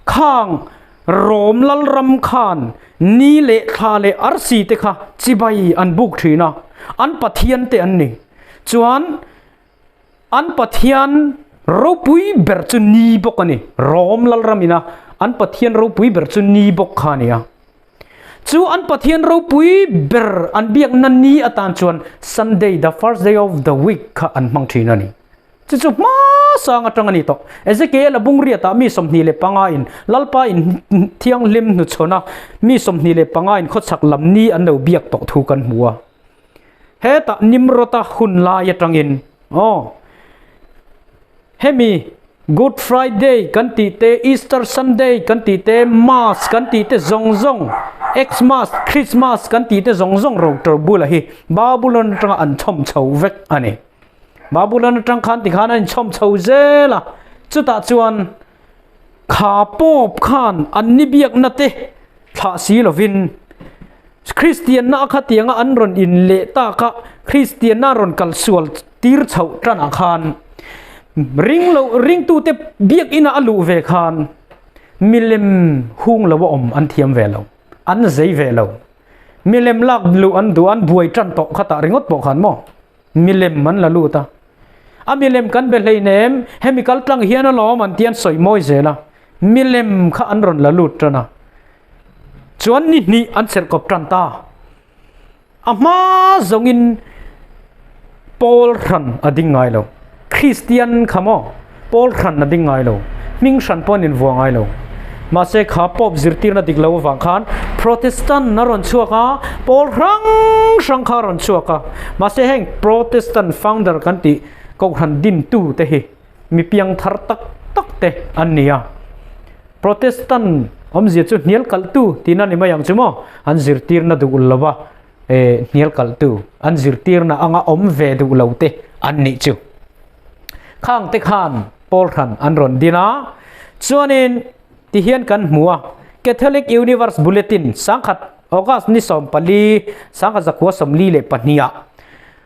Speaker 1: khang Rom lalram khan ni leh thla leh arsi te kha chibai an buk thin a, an pathian te an ni. Chuan an pathian ropui ber chu ni bawk a ni. Rom lalram ina an pathian ropui ber chu ni bawk kha a ni a. Chu an pathian ropui ber an biakna ni atan chuan Sunday, the first day of the week kha an hmang thin a ni. Chu chu hmasang atang a ni tawh. Ezekiel a bungriatah mi 25 in Lalpa in thianghlim hnuchhawn a, mi 25 in khawchhak lam ni an lo biak tawh thu kan hmu a. Hetah Nimrod-a hun lai atangin, aw, hemi. Good Friday kan tih te, Easter Sunday kan tih te, Mass kan tih te zawng zawng, Xmas, Christmas kan tih te zawng zawng ro ṭo bula hi Babylon aṭanga an chhawm chho vek a ni. Babylon aṭang khan tikhan an inchhawm chho zel a, chutah chuan kha Pope khan an ni biakna te thlah si lovin Kristianna a khatianga an rawn in leh tak a, Kristianna rawn kal sual tir chhoh tanah khan ring lo ringtute biakina a luh ve khan milem hung lo a awm an thiam ve lo, an zei ve lo. Milem lak luh an duh a, an buai tan tawh khatah ringawt pawh khan maw milem an la lut a. A milem kan be hleinem, hemi kal tlang hian alawm an ti an sawi mawi zel a, milem kha an rawn la lut tan a. Chuan ni hnih an serh kawp tan ta. A hma zawngin Paul hran a ding ngai lo. Kristian kha maw Paul hran a ding ngai lo. Hming hran pawh an invuah ngai lo. Mahse kha Pope zirtirna dik lo avang khan Protestant a rawn chhuak a, Paul hrang hrang kha a rawn chhuak a. Mahse heng Protestant founder kan tih Kohhran dintu te hi mi piang thar tak tak te an ni a. Protestant awmzia chu hnial kalhtu tihna ni mai ang chu maw? An zirtirna duh lo va, eh, hnial kalhtu, an zirtirna anga awm ve duh lo te an nih chu. Khang te khan Paul hran an rawn din a, chuanin tihian kan hmu a, Catholic Universe Bulletin sangkhat August ni 14 1942 ah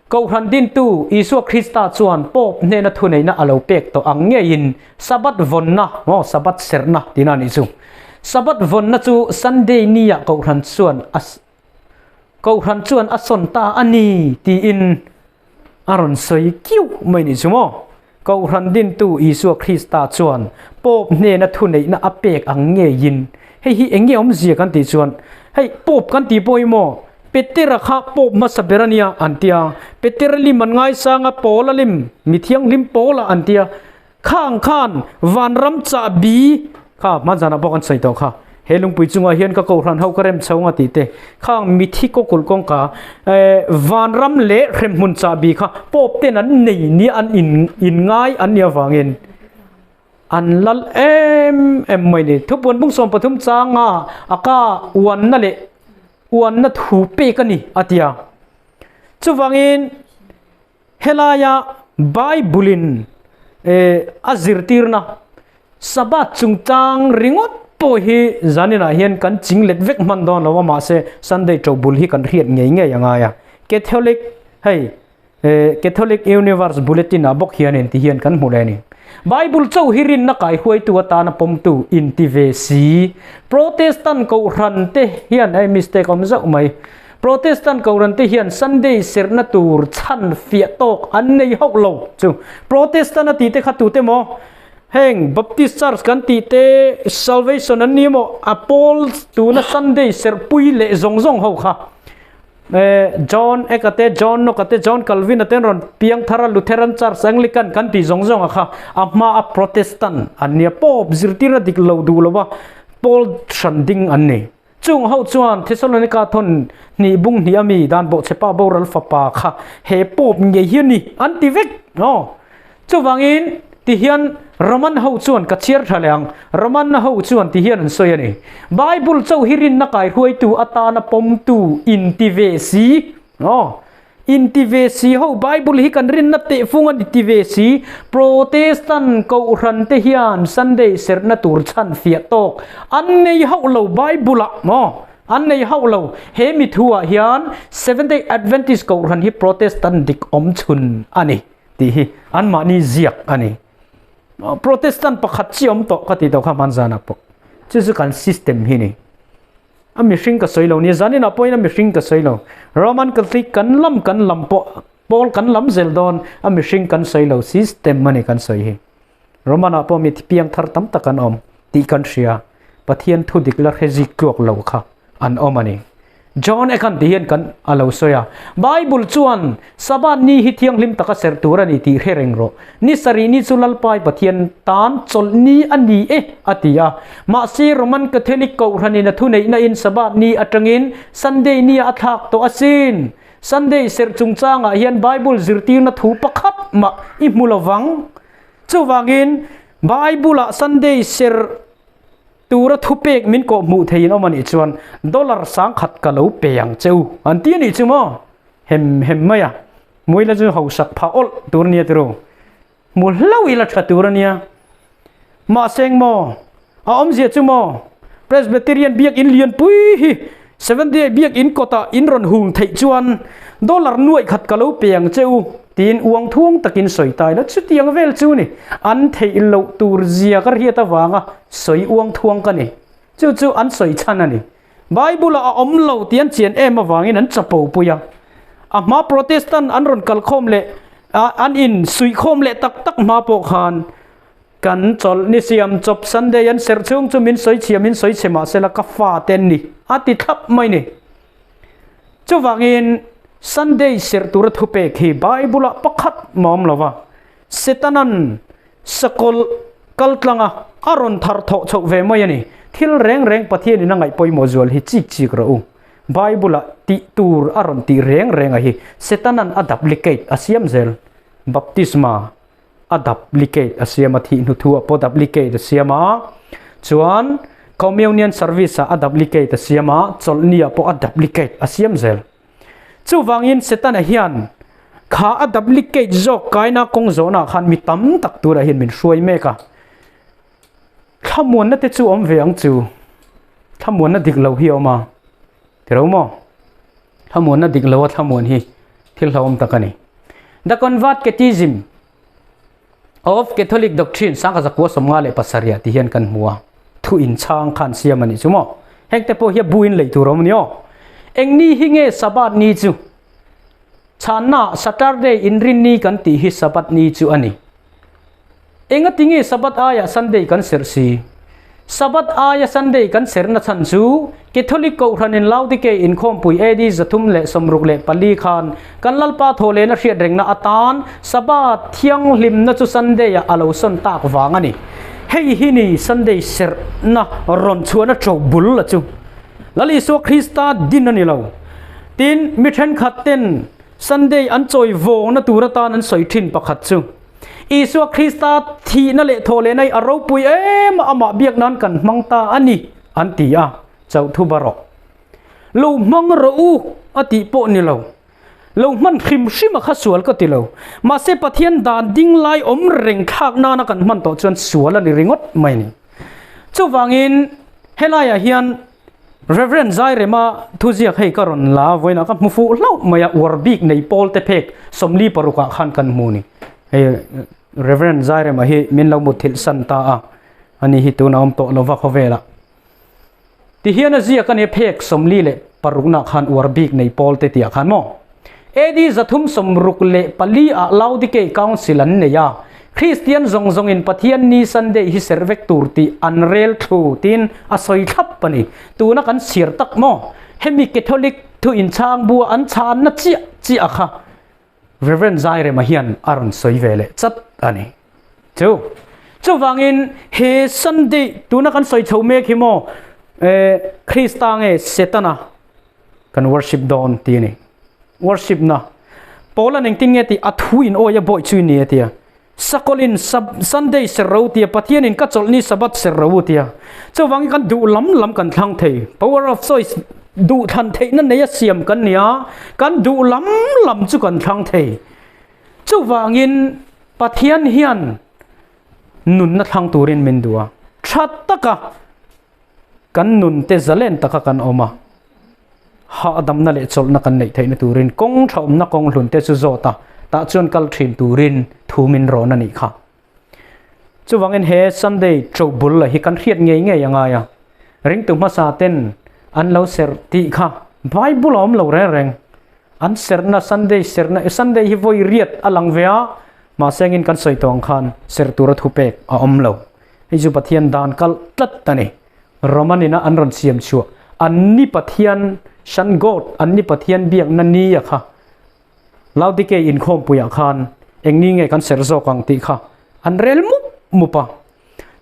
Speaker 1: Kohhran dintu Isua Krista chuan Pope hnena thuneihna a lo pek tawh ang ngeiin Sabbath vawnna, maw, Sabbath serhna tihna a nih chu. Sabbath vawnna chu Sunday nia Kohhran chuan a Kohhran chuan a sawn ta a ni tiin a rawn sawi kiu mai nih chu maw. Kohhran dintu Isua Krista chuan Pope hnena thuneihna a pek ang ngeiin, hei hi eng nge awmzia kan tih chuan, hei Pope kan tih pawh hi maw, Petera kha Pope hmasa ber a nia an tia, Petera lim an ngaisang a, Paula lim, mi thianghlim Paula an tia, khang khan vanram chahbi kha hmanzanah pawh kan sawi tawh kha. He lungpui chungah hian ka kohhran ho ka rem chho nga tih te, khang mithi kawkulh kawngka eh vanram leh hremhmun chahbi kha Pope ten an nei nia an in in ngai an nih avangin an lal em em mai ni. Thupuan bung 13 changa a ka uanna leh uanna thu pek a ni a ti a. Chuvangin Helaia Bible-in a zirtirna Sabbath chungchang ringawt pawh hi zaninah hian kan ching let vek hman dawn lo a, mahse Sunday ṭobul hi kan hriat ngei ngei a ngai a. Catholic hei Catholic Universe Bulletin-ah bawk hianin ti hian kan hmu leh a ni. Bible chauh hi rinna kaihruaitu atana pawmtu inti ve si. Protestant kohhran te hian hei mistake awm zauh mai. Protestant Kohhran te hian Sunday serhna tur chhan fiah tawk an nei hauh lo chu. Protestant a tih te kha tute maw? Heng Baptist Church kan tih te Salvation an ni maw? A pawl tuna Sunday serh pui leh zawng zawng ho kha. John Eka te, John Knox te, John Calvin a te an rawn piang thar a, Lutheran Church, Anglican kan tih zawng zawng a kha a hma a Protestant an nia. Pope zirtirna dik lo duh lo va pawl hran ding an ni. Chung ho chuan Thesalonika thawn hnih bung hnih a mi dan bawhchhepa boral fapa kha he Pope ngei hi a ni an ti vek. Aw. Chuvangin ti hian Roman ho chuan ka chhiar tha leh ang. Roman ho chuan ti hian an sawi a ni. Bible chauh hi rinna kaihruaitu atana pawmtu inti ve si. Aw. Inti ve si ho Bible hi kan rinna tehfung a ni ti ve si. Protestant Kohhran te hian Sunday serhna tur chhan fiah tawk an nei hauh lo Bible ah maw an nei hauh lo. He mi thu ah hian Seventh Day Adventist Kohhran hi Protestant dik awm chhun a ni tih hi anmahni ziak a ni. Protestant pakhat chi awm tawh ka tih tawh kha hmanzanah pawh. Chu chu kan system hi ni. A mihring ka sawi lo nia, zaninah pawhin a mihring ka sawi lo. Roman Catholic kan lam kan lam pawh Paul kan lam zel dawn, a mihring kan sawi lo, system a ni kan sawi hi. Roman ah pawh mi piang thar tam tak an awm tih kan hria, Pathian thu dik la hre zik tluak lo kha an awm a ni. John Ekan tih hian kan a lo sawi a, Bible chuan Sabbath ni hi thianghlim taka serh tur a ni tih hre reng rawh. Ni sarih ni chu Lalpai Pathian tan chawlh ni a ni e, a ti a. Mahse, Roman Catholic Kohhranin a thuneihna in Sabbath ni atangin Sunday nia a thlak tawh asin. Sunday serh chungchangah hian Bible zirtirna thu pakhat mah i hmu lovang. Chuvangin, Bible-ah Sunday serh tura thupek min kawh hmuh theiin awm a nih chuan dollar sangkhat ka lo pe ang che u an ti a nih chu maw? Hem hem mai a, Muila chu hausak phah awlh tur a nia tiraw? Hmu hlauh ila tha tur a nia. Mahse eng maw? A awmzia chu maw? Presbyterian biakinn lianpui hi Seventh Day biakinn kawtah in rawn hung theih chuan dollar nuaih khat ka lo pe ang che u tiin uang thuang takin sawi ta ila chutiang vel chu ni. An theih loh tur zia ka hriat avanga sawi uang thuang ka ni. Chu chu an sawi chhan a ni. Bible ah a awm lo tih an chian em avangin an chapo pui a. A hma Protestant an rawn kalkhawm leh an in suihkhawm leh tak tak hma pawh khan kan chawlh ni siam chawp Sunday an serh chhung chu min sawi chhia min sawi chhe mahsela ka fa te an ni a ti thlap mai ni. Chuvangin Sunday serh tura thupek hi Bible ah pakhat mah awm lo va, Setanan Sakawlh kal tlanga a rawn thar thawh chhoh ve mai a ni. Thil reng reng Pathianin a ngaih pawimawh zual hi chik chik rawh u. Bible-ah tih tur a rawn tih reng reng a hi Setanan a duplicate a siam zel. Baptisma a duplicate a siam a, thih hnu thu ah pawh duplicate a siam a, chuan Communion service-ah a duplicate a siam a, chawlhni ah pawh a duplicate a siam zel. Chuvangin Setana hian kha a duplicate zawk kaina kawng zawhnaah khan mi tam tak turah hian min hruai mek a. Thlamuanna te chu awm ve ang chu. Thlamuanna dik lo hi a awm a. Ti ro maw? Thlamuanna dik lo a thlamuan hi thil hlauhawm tak a ni. The Convert Catechism of Catholic Doctrine sangkha zakua 57 tih hian kan hmu a, thu inchhang khan siam a nih chu maw? Heng te pawh hi a bu in lei tur a awm a ni aw. Eng ni hi nge Sabbath ni chu? Chhanna, Saturday inrin ni kan tih hi Sabbath ni chu a ni. Engati nge Sabbath aiah Sunday kan serh si? Sabbath aia Sunday kan serhna chhan chu Catholic Kohhranin Laodikei inkhawmpui AD 364 khan kan Lalpa thawhlehna hriatrengna atan Sabbath thianghlimna chu Sunday-ah a lo sawn tak vang a ni. Hei hi ni Sunday serhna rawn chhuahna to bul a chu Lal Isua Krista din a ni lo. Tin, mi thenkhat ten Sunday an chawi vawngna tur atan an sawi thin pakhat chu Isua Krista thihna leh thawhlehna hi a ropui em a, amah biak nan kan hmang ta a ni, an ti a, chauh thu ba rawh. Lo hmang rawh u a tih pawh ni lo. Lo hman hrim hrim a kha sual ka ti lo. Mahse Pathian dan ding lai awm reng thlak nana kan hman tawh chuan sual a ni ringawt mai a ni. Chuvangin helaiah hian Rev. Zairema thuziak hei ka rawn la vawiinah ka hmu fuh hlauh mai a, uar bik nei pawl te phek 46 ah khan kan hmu ni. Hei Rev. Zairema hi min lo mutthilh san ta a, ani hi tuna awm tawh lova khawvelah. Tihian a ziak a nia phek 46 nah khan uar bik nei pawl te tih ah khan maw? AD 364 ah Laodikei Council an nei a, Kristian zawng zawngin Pathian ni Sunday hi serh vek tur tih an rel thlu tiin a sawi thlap a ni. Tuna kan chhiar tak maw? Hemi Catholic thu inchhang bua an chhanna chiah chiah kha Rev. Zairema hian a rawn sawi ve leh chat a ni. Chu chuvangin he Sunday tuna kan sawi chho mek hi maw Krista nge Setana kan worship dawn ti a ni. Worship na Paul-a'n engtin nge tih a thu in awi a bawi chu i ni a tia. Sakawlin Sunday ser ro tia, Pathianin ka chawlh ni Sabbath ser ro u tia. Chuvangin kan duh lam lam kan thlang thei. Power of choice duh thlan theihna nei a siam kan ni a, kan duh lam lam chu kan thlang thei. Chuvangin Pathian hian nunna thlang turin min duh a, tha taka kan nun te zalen taka kan awm a, hahdamna leh chawlhna kan neih theihna turin kawng tha awmna kawng hlun te chu zawt a, tah chuan kal thin turin thu min rawn a nih kha. Chuvangin he Sunday to bul la hi kan hriat ngei ngei a ngai a, ringtu hmasa ten an lo serh tih kha Bible a awm lo reng reng. An serhna Sunday serhna Sunday hi vawi riat a lang ve a, mahse engin kan sawi tawh ang khan serh tura thupek a awm lo. Hei chu Pathian dan kal tlat a ni. Roman ina an rawn siam chhuah an ni Pathian Shan God an ni Pathian biakna ni a kha Laodikei inkhawmpuiah khan eng ni nge kan serh zawk ang tih kha an rel mup mup a.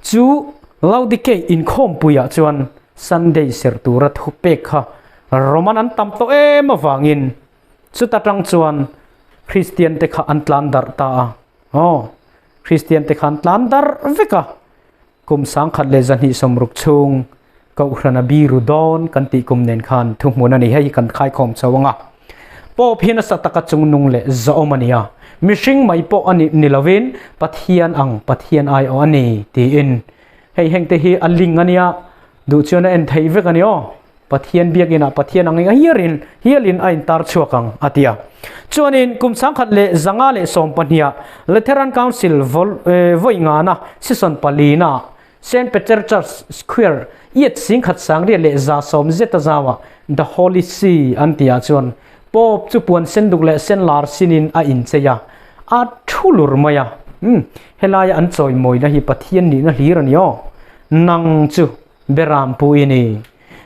Speaker 1: Chu Laodikei inkhawmpuiah chuan Sunday serh tura thupek kha Roman an tam tawh em avangin chuta tang chuan Kristian te kha an tlan darh ta a. Aw. Kristian te khan tlan dar vek a, kum 1026 chhung Kohhran a biru dawn kan tih kum nen khan thuhmun a ni. Hei hi kan khaikhawm chho ang a. Pope hi nasa taka chungnung leh zawhawm a ni a, mihring mai pawh a ni ni lovin Pathian ang Pathian aiawh a ni tiin hei hengte hi a ling a nia, duh chuan a en theih vek a ni aw. Pathian biakinah Pathian ang hialin hialin a intar chhuak ang a ti a. Chuanin kum 1112ah Lateran Council vawi ngana season palina Saint Peter Church Square iat 11,110 zeta zauah The Holy See an tihah chuan Pope chu puan sen duk leh sen lar sinin a inchei a, a thu lur mai a. Umm, helaia an chawimawina hi Pathian nihna hlir a ni aw. Nang chu Beram pu i ni.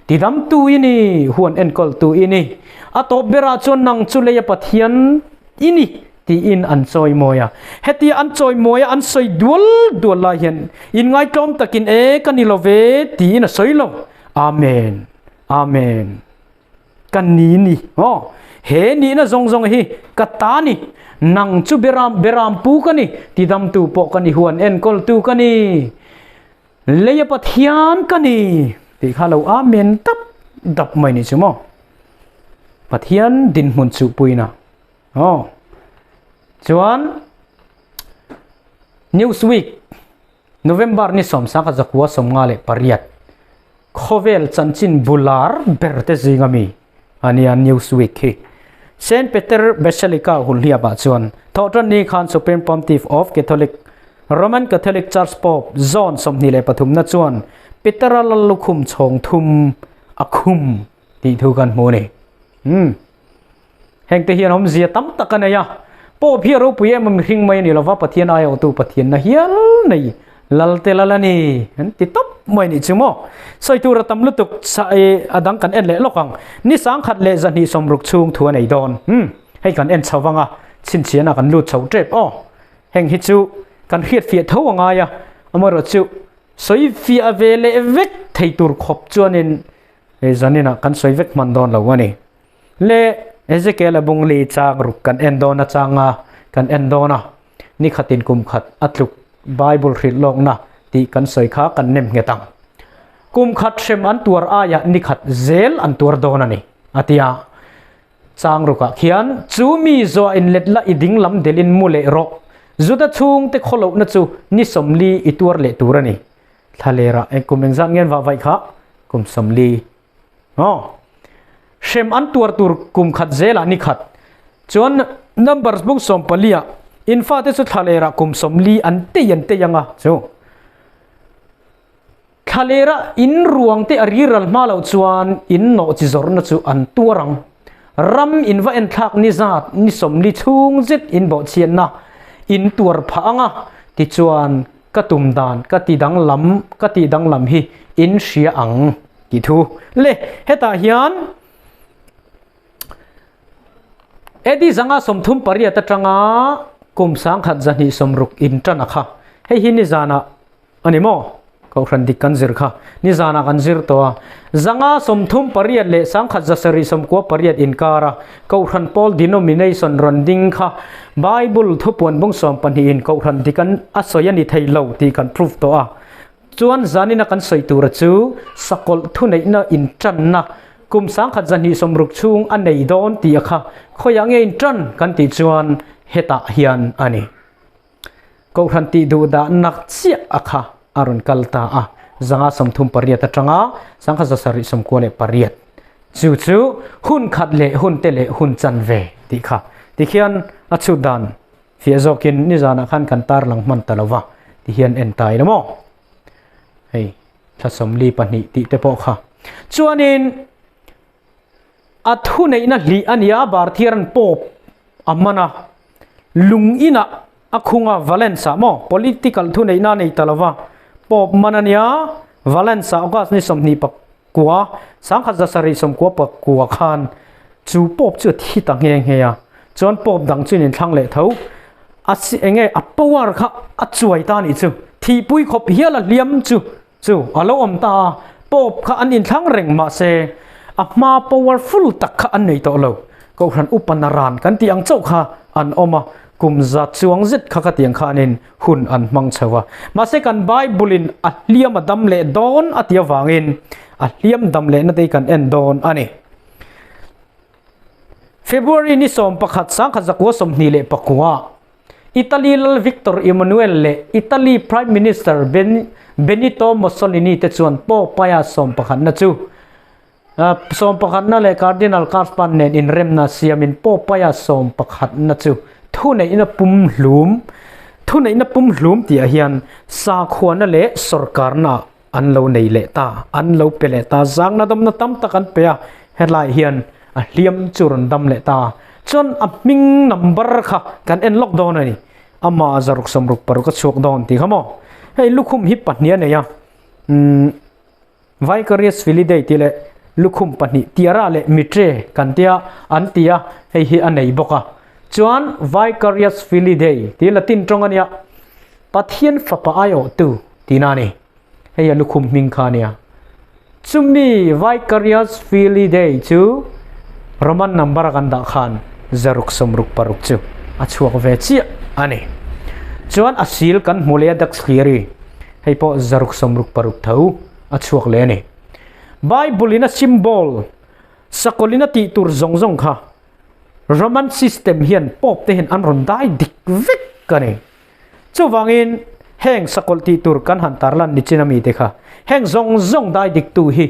Speaker 1: Tidam tu i ni, huan enkawl tu i ni. A tawp berah chuan nang chu leia Pathian i ni tiin an chawimawi a. Hetia an chawimawi a an sawi dual dual lai hian inngaihtlawm takin e ka ni lo ve tiin a sawi lo. Amen. Amen. Ka ni ni. Aw, he nihna zawng zawng hi ka ta ni. Nang chu beram beram pu ka ni, tidamtu pawh ka ni, huan enkawltu ka ni. Leia Pathian ka ni tih kha lo amen dap dap mai ni chu maw. Pathian dinhmun chuh puina. Aw. Chuan Newsweek November ni 1958 khawvel chanchin bular ber te zinga mi ania Newsweek hi. Saint Peter Basilica hunhliapah chuan Thawhtanni khan Supreme Pontiff of Catholic Roman Catholic Church Pope John 23 na chuan Petera lal lukhum chhawng thum a khum tih thu kan hmu a ni. Umm. Hengte hian awmzia tam tak a nei a. Pope hi a ropui em a mihring mai a ni lova Pathian aiawhtu Pathianna hial nei lal te lal a ni an ti tawp mai nih chu maw. Sawi tur a tam lutuk sa e a dang kan en leh lawk ang. Ni 1260 chhung thu a nei dawn. Umm. Hei kan en chho vang a, chhinchhiahna kan lut chho tep aw. Heng hi chu kan hriat fiah tho a ngai a, amaherawh chu sawi fiah ve leh vek thei tur khawp chuanin hei zaninah kan sawi vek hman dawn lo a ni. Le Ezekiel a bung li chang ruk kan en dawn a changa kan en dawn a, ni khatin kum khat a tluk Bible hrilh lawkna tih kan sawi kha kan nem nghet ang. Kum khat hrem an tuar aiah ni khat zel an tuar dawn a ni, a ti a. Chang rukah khian, Chu mi zuah in let la i ding lam delin mu leh rawh. Juda chhungte khawlohna chu ni 40 i tuar leh tur a ni. Thlalera eng kum engzat ngen vah vaih kha? Kum 40. Aw. Hrem an tuar tur kum khat zelah ni khat. Chuan Numbers bung 14 ah in fate chu thlalera kum 40 an tei an tei anga chu. Thlalera in ruang te a riral hma loh chuan in nawh chi zawrhna chu an tuar ang. Ram in va enthlak ni zat ni 40 chhung zet in bawhchhiatna in tuar phah ang a, tichuan ka tum dan ka ti danglam ka tih danglam hi in hria ang tih thu. Le hetah hian AD 538 atanga kum 1260 in tan a kha. Hei hi nizanah A ni maw? Kohhran dik kan zir kha nizanah kan zir tawh a. 538 leh 1798 inkara Kohhran pawl denomination rawn ding kha Bible thupuan bung 12 in Kohhran dik an a sawi a ni thei lo tih kan proof tawh a. Chuan zanina kan sawi tura chu sakawlh thuneihna intanna kum 1260 chhung a nei dawn tih a kha khawiah nge intan kan tih chuan hetah hian a ni. Kohhran tih duh dah nak chiah a kha a rawn kal ta a, 538 atanga 1798 chu chu hun khat leh hun te leh hun chanve tih kha tikhian a chhut dan fiah zawkin nizanah khan kan tarlang hman ta lo va tihian en ta ila maw hei thla 42 tih te pawh kha chuanin a thuneihna hlih a nia Barthiaran Pope a man a, lung inah a khung a Valens ah maw political thuneihna a nei ta lo va, Pope man a nia Valens ah August ni 29 1799 khan chu Pope chu a thi ta nghe nghe a, chuan Pope dang chu in inthlang leh tho a si enge a power kha a chuai ta nih chu thihpui khawp hial a hliam chu chu a lo awm ta a, Pope kha an inthlang reng mahse a hma powerful tak kha an nei tawh lo, Kohhran upa na ran kan tih ang chauh kha an awm a. Kum za chuang zet kha khatiang khanin hun an hmang chho a. Mahse kan Bible-in a hliam a dam leh dawn a ti avangin a hliam dam lehna te hi kan en dawn a ni. February ni 11 1929 Italy lal Victor Emmanuel leh Italy Prime Minister Benito Mussolini te chuan Pope Paya sawmpakhatna chu Sawmpakhatna leh Cardinal Karspan nen inremna siamin Pope Paya sawmpakhatna chu thuneihna pumhlum thuneihna pumhlum tihah hian sakhuana leh sawrkarna an lo nei leh ta, an lo pe leh ta, zangna damna tam tak an pe a, helaiah hian a hliam chu rawn dam leh ta. Chuan a hming number kha kan en lawk dawn a ni, amah zaruk sawmruk paruk a chhuak dawn tih kha maw? Hei lukhum hi pahnih a nei a, umm Vicarious Filidae tih leh lukhum pahnih Tiara leh Mitre kan tia an ti a, hei hi a nei bawk a. Chuan Vicarious Filidae tih Latin tawng a nia, Pathian fapa aiawhtu tihna a ni. Hei a lukhum hming kha a nia. Chumi Vicarious Filidae chu Roman number a kan dah khan zaruk sawmruk paruk chu a chhuak ve chiah a ni. Chuan a sil kan hmu leh a Dax Cleary hei pawh zaruk sawmruk paruk tho a chhuak leh a ni. Bible in a symbol sakawlh in a tih tur zawng zawng kha Roman system hian Pope te hian an rawn dai dik vek a ni. Chuvangin heng sakawlh tih tur kan han tarlan nichin ami te kha heng zawng zawng dai dik tu hi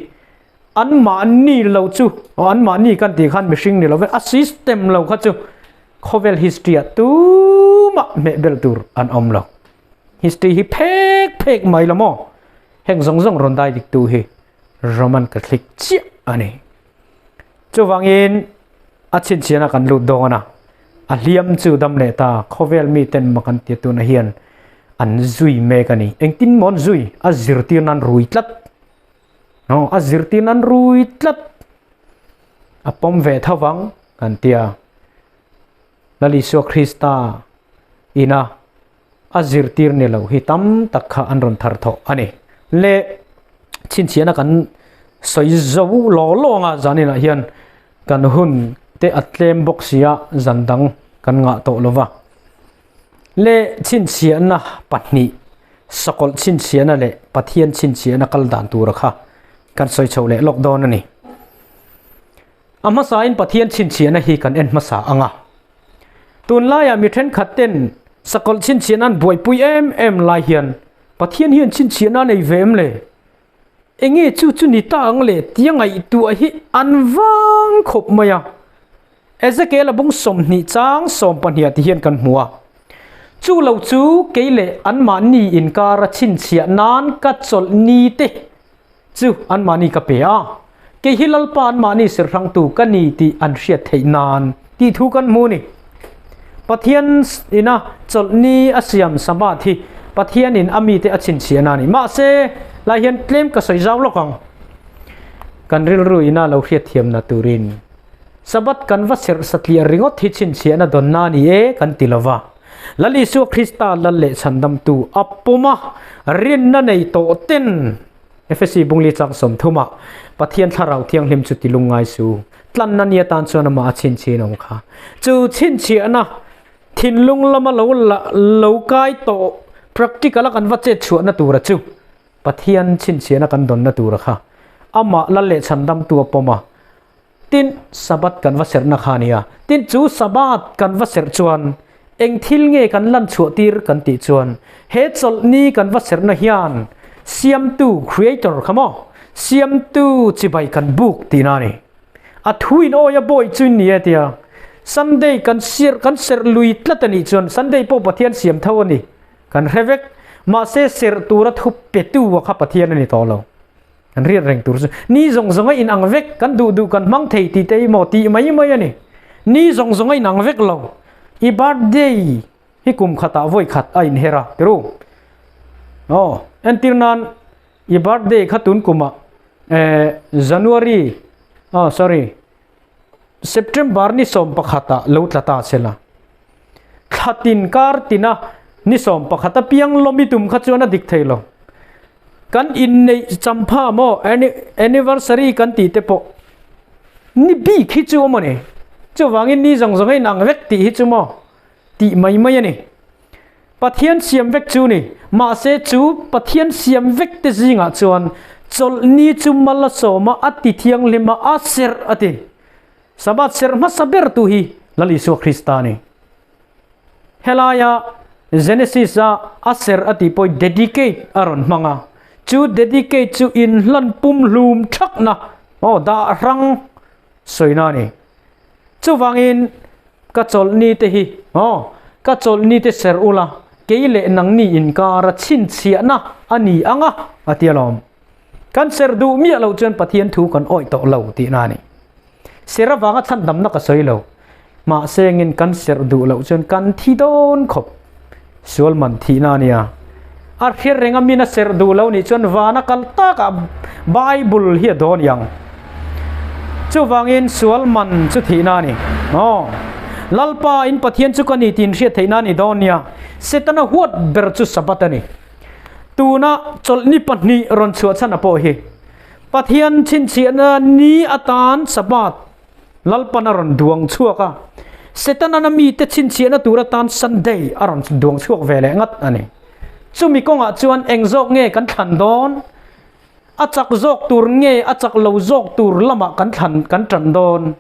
Speaker 1: anmahni lo chu aw anmahni kan tih khan mihring ni lovin a system lo kha chu khawvel history ah tumah hmeh bel tur an awm lo. History hi phek phek mai lo maw? Heng zawng zawng rawn dai dik tu hi Roman Catholic chiah a ni. Chuvangin a chhinchhiahna kan lut dawn a, a hliam chu dam leh ta, khawvel miten mak an tia tuna hian an zui mek a ni. Engtin maw an zui? A zirtir nan rui tlat. No, a zirtir nan rui tlat. A pawm ve tho vang kan tia. Lal Isua Krista ina a zirtir ni lo hi tam tak kha an rawn thar thawh a ni. Le chhinchhiahna kan sawi zo law law anga zaninah hian kan hun te a tlem bawk si a, zan dang kan ngah tawh lo va. Le chhinchhiahna pahnih, sakawlh chhinchhiahna leh Pathian chhinchhiahna kal dan tura kha kan sawi chho leh lawk dawn a ni. A hmasain Pathian chhinchhiahna hi kan en hmasa ang a. Tunlaiah mi thenkhat ten sakawlh chhinchhiahna an buaipui em em lai hian Pathian hian chhinchhiahna a nei ve em le? Enge chu chu ni ta ang le tia ngaihtuah hi an vang khawp mai a. Ezekiel a bung 20 chang 12 ti hian kan hmu a. Chu lo chu kei leh anmahni inkara chhinchhiah nan ka chawlh ni te Chu anmahni ka pe a, kei hi Lalpa anmahni sirhrangtu ka ni tih an hriat theih nan tih thu kan hmu a ni. Pathian ina chawlhni a siam Sabbath hi Pathianin a mite a chhinchhiahna a ni. Mahse, lai hian tlem ka sawi zau lawk ang. Kan rilru ina lo hriatthiamna turin Sabbath kan va serh satliah ringawt hi chhinchhiahna dawnna a ni e kan ti lova. Lal Isua Krista Lal leh Chhandamtu a pawm a, rinna nei tawh ten Efesi bungli chak 30 ah Pathian Thlarau Thianghlim chu ti lungngai su. Tlanna ni atan chuan amah a chhinchhin awm kha. Chu chhinchhiahna thinlung lama lo la lo kai tawh practical a kan va chet chhuahna tura chu Pathian chhinchhiahna kan dawnna tura kha amah Lal leh Chhandamtu a pawm a. Tin, Sabbath kan va serhna kha a ni a. Tin, chu Sabbath kan va serh chuan eng thil nge kan lan chhuah tir kan tih chuan he chawlhni kan va serhna hian Siamtu, Creator, kha maw? Siamtu chibai kan buk tihna a ni. A thu in awi a bawi chu in ni e tia Sunday kan sir kan serh lui tlat a nih chuan Sunday pawh Pathian siam tho a ni kan hre vek. Mahse serh tura thu petu a kha Pathian a ni tawh lo. Kan riat reng tur chu ni zawng zawng a inang vek, kan duh duh kan hmang thei tih te hi maw tih mai mai a ni. Ni zawng zawng a inang vek lo. I birthday hi kum khatah vawi khat a inher a, tiru. Aw, entir nan i birthday kha tun kumah eh January, oh sorry, September ni 11 ah lo tla ta se la. Thla tin kar tina ni 11 apiang lawmi tum kha chuan a dik thei lo. Kan inneih champha maw anniversary kan tih te pawh ni bik hi chu awm a ni. Chuvangin ni zawng zawng a inang vek tih hi chu maw. Tih mai mai a ni. Pathian siam vek chu ni. Mahse chu Pathian siam vek te zingah chuan chawlhni chu mal a sawm a, a ti thianghlim a, a serh a ti. Sabbath serh hmasa ber tu hi Lal Isua Krista a ni. Helaia Genesis a a serh a tih pawh hi dedicate a rawn hmang a. Chu dedicate chu inhlan pumhlum thakna, aw dah hrang sawina a ni. Chuvangin ka chawlhni te hi aw ka chawlhni te serh ula kei leh nangni inkara chhinchhiahna a ni ang a a ti alawm. Kan serh duh miah loh chuan Pathian thu kan awih tawh lo tihna a ni. Serh avanga chhandamna ka sawi lo. Mahse engin kan serh duh loh chuan kan thi dawn khawp. Sual man thihna a nia. A hriat renga min a serh duh lo nih chuan vana kal takah Bible hi a dawn iang. Chuvangin sual man chu thihna a ni. Aw. Lalpa in Pathian chu ka ni tiin hriat theihna a ni dawn nia. Setana huat ber chu Sabbath a ni. Tuna chawlhni pahnih rawn chhuah chhan a pawh hi Pathian chhinchhiahna ni atan Sabbath Lalpan a rawn duang chhuak a, Setana'n a mite chhinchhiahna tur atan Sunday a rawn duang chhuak ve leh ngat a ni. Chumi kawngah chuan eng zawk nge kan thlan dawn? A chak zawk tur nge a chak lo zawk tur lamah kan thlan kan tan dawn?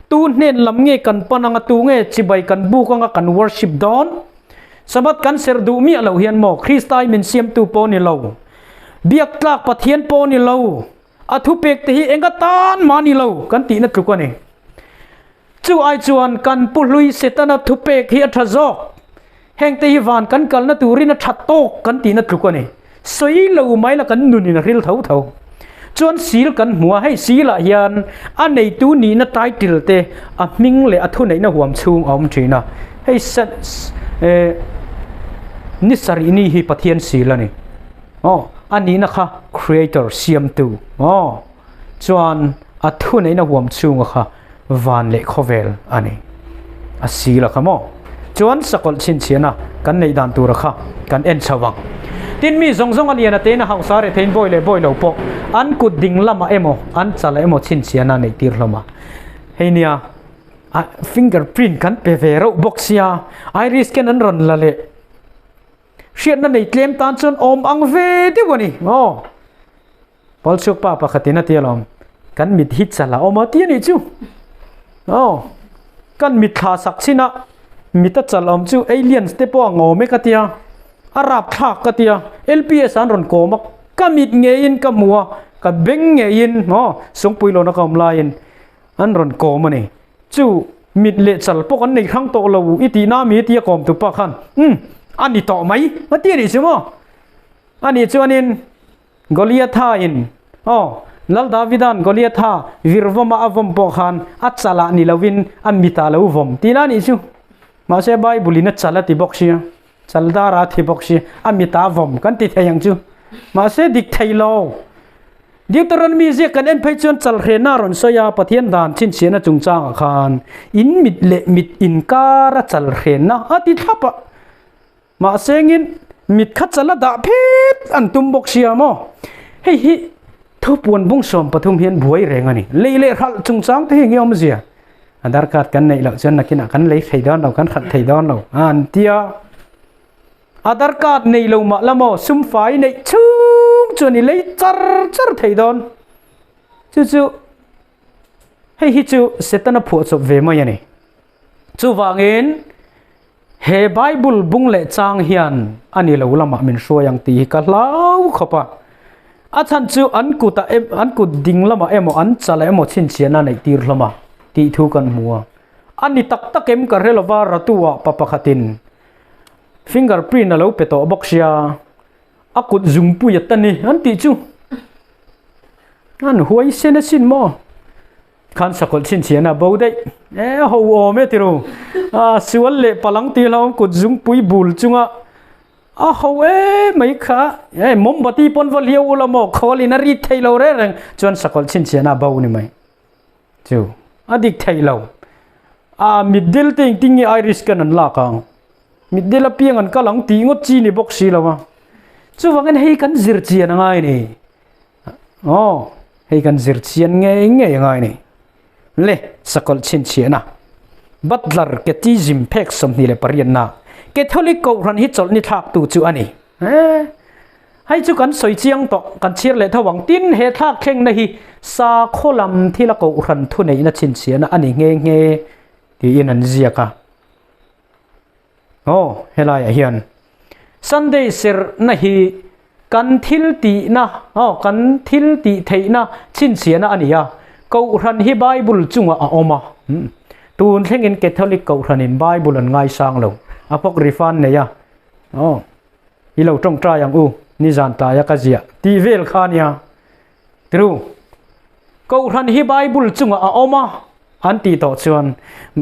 Speaker 1: Tu hnen lam nge kan pan anga tu nge chibai kan buk anga kan worship dawn? Sabbath kan serh duh miah loh hian maw Kristai min siamtu pawh ni lo, biak tlak Pathian pawh ni lo, A thupek te hi enga tan mah ni lo kan tihna tluk a ni. Chu ai chuan kan pu hlui Setana thupek hi a tha zawk. Heng te hi van kan kalna turin a tha tawk kan tihna tluk a ni. Sawi lo mai la kan nunin a hril tho tho. Chuan sil kan hmu a, hei silah hian a neitu nihna title te a hming leh a thuneihna huam chhung a awm thin a. Hei ni sarih ni hi Pathian sil a ni. Aw, a nihna kha Creator, Siamtu, aw, chuan a thuneihna huam chhunga kha van leh khawvel a ni. A sil a kha maw? Chuan sakawlh chhinchhiahna kan neih dan tura kha kan en chho ang. Tin, mi zawng zawng a lian a tein a hausa reh theiin bawi leh bawi lo pawh an kut ding lamah emaw an chalah emaw chhinchhiahna a neih tir hlawm a. Hei nia, a fingerprint kan pe ve reuh bawk sia, iris scan an rawn la leh. Hriatna nei tlem tan chuan awm ang ve deuh a ni. Aw. Pawlchhuak pa pakhatin a ti alawm. Kan mit hi chal a awm a ti a nih chu. Aw. Kan mit thla sak chin a, mit a chal awm chu aliens te pawh ang awm e ka tia. A rap thlak ka tia. LPS an rawn kawm a, ka mit ngeiin ka hmu a, ka beng ngeiin, aw, Sungpuilawna ka awm laiin an rawn kawm a ni. Chu mit leh chal pawh kan nei hrang tawh lo i tih na mi tia kawm tu pa khan umm a ni tawh mai a ti a nih chu maw? A nih chuanin Goliatha in aw Lal Davidan Goliatha virvawma a vawm pawh khan a chalah ni lovin a mitah lo vawm tih na a nih chu. Mahse Bible in a chal a ti bawk sia, chal dara a thi bawk sia, a mitah a vawm kan ti thei ang chu. Mahse dik thei lo. Deuteronomy ziak kan en phei chuan chalhrena a rawn sawi a, Pathian dan chhinchhiahna chungchangah khan in mit leh mit inkar a chalhrena a ti thlap a. Mahse engin mit kha chal a dah phet an tum bawk sia maw? Hei hi thupuan bung 13 hian buai reng a ni. Lei leh hralh chungchang te hi enge awmzia? Aadhar card kan neih loh chuan nakinah kan lei thei dawn lo, kan hralh thei dawn lo a an ti a. Aadhar card nei lo mah la maw sum fai neih chhung chuan i lei char char thei dawn. Chu chu hei hi chu Setana phuah chawp ve mai a ni. Chuvangin he Bible bung leh chang hian a ni lo lamah min hruai ang tih hi ka hlau khawp a. A chhan chu an kut ah an kut ding lamah emaw an chalah emaw chhinchhiahna neih tir hlawm a tih thu kan hmu a. A ni tak tak em ka hre lova Ratu ah pa pakhatin Fingerprint a lo pe tawh bawk sia, a kut zungpui a ta ni an tih chu. An huai sen asin maw? Khan sakawlh chhinchhiahna a bo daih. E ho awm e tiru. A sual leh palang tih hlauhawm kut zungpui bul chunga a ho e mai kha. E mombati pawn va hliau ula maw khawlin a rit thei lo reng reng chuan sakawlh chhinchhiahna a bo ni mai. Chu a dik thei lo. A mitdil te engtin nge Irish kan an lak ang? Mitdil apiang an kal ang tih ngawt chi ni bawk si lo a. Chuvangin hei kan zir chian a ngai ni. Aw, hei kan zir chian ngei ngei a ngai ni. Le, sakawlh chhinchhiahna. Butler Catechism phek 28 na Catholic Kohhran hi chawlhni thlaktu chu a ni. Hei chu kan sawi chiang tawh, kan chhiar leh tho ang. Tin, he thlak thlengna hi sakhaw lam thila Kohhran thuneihna chhinchhiahna a ni nghe nghe tiin an ziak a. Aw, helaiah hian Sunday serhna hi kan thil tihna, aw, kan thil tih theihna chhinchhiahna a ni a. Kohhran hi Bible chungah a awm a. Tun thlengin Catholic Kohhranin Bible an ngaisang lo. A phawk rifan nei a. Aw, i lo tawngtai ang u, nizan tlaia ka ziah tih vel kha nia. True. Kohhran hi Bible chungah a awm a, an tih tawh chuan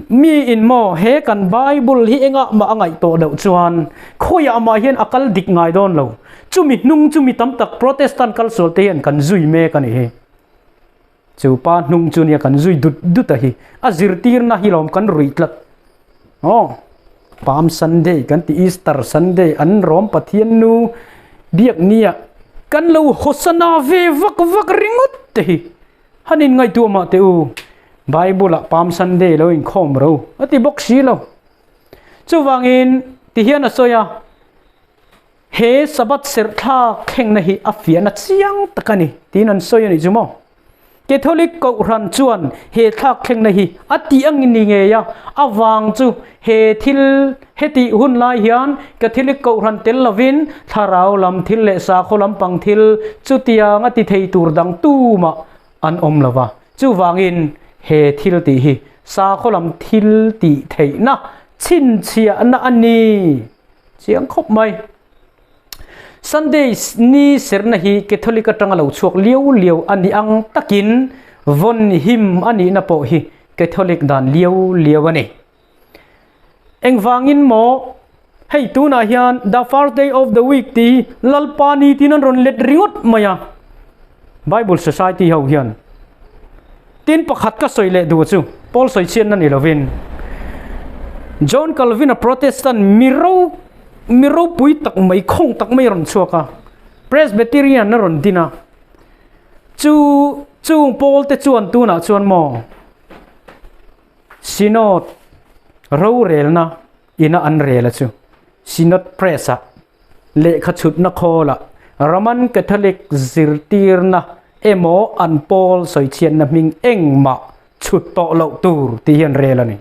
Speaker 1: mi in maw he kan Bible hi engah mah a ngaih tawh loh chuan khawiah mah hian a kal dik ngai dawn lo. Chumi hnung chu mi tam tak Protestant kal sual te hian kan zui mek a nih hi. Chu pa hnung chu nia kan zui dut dut a hi. A zirtirna hi lawm kan ruih tlat. Aw, Palm Sunday kan ti Easter Sunday an rawm Pathian nu biak nia kan lo hawsana ve vak vak ringawt te hi. Han in ngaihtuah mah teh u. Bible ah Palm Sunday lo inkhawm ro a ti bawk si lo. Chuvangin ti hian a sawi a, he Sabbath serh thlak thlengna hi a fiahna chiang tak a ni tiin an sawi a nih chu maw. Catholic Kohhran chuan he thlak thlengna hi a tih ang ni ngei a, a vang chu he thil hetih hun lai hian Catholic Kohhran tel lovin thlarau lam thil leh sakhaw lampang thil chutiang a ti thei tur dang tumah an awm lo va. Chuvangin he thil tih hi sakhaw lam thil tih theihna chhinchhiahna a ni chiang khawp mai. Sunday ni serna hi Catholic atanga lo chhuak liau liau a ni ang takin vawn him a nihna pawh hi Catholic dan liau liau a ni. Engvangin maw hei tunah hian the first day of the week tih hi Lalpa ni tiin an rawn let ringawt mai a, Bible Society ho hian. Tin pakhat ka sawi leh duh chu Paul sawi chhiatna ni lovin John Calvin-a Protestant mi ro mi ropui tak mai khawng tak mai a rawn chhuak a, Presbyterian a rawn din a, chu chung Paul te chuan tunah chuan maw Synod rorelna ina an rel a chu Synod Press ah Lehkha chhutna khawlah Roman Catholic zirtirna emaw an pawl sawichhiatna hming engmah chhut tawh loh tur tih hi an rel a ni.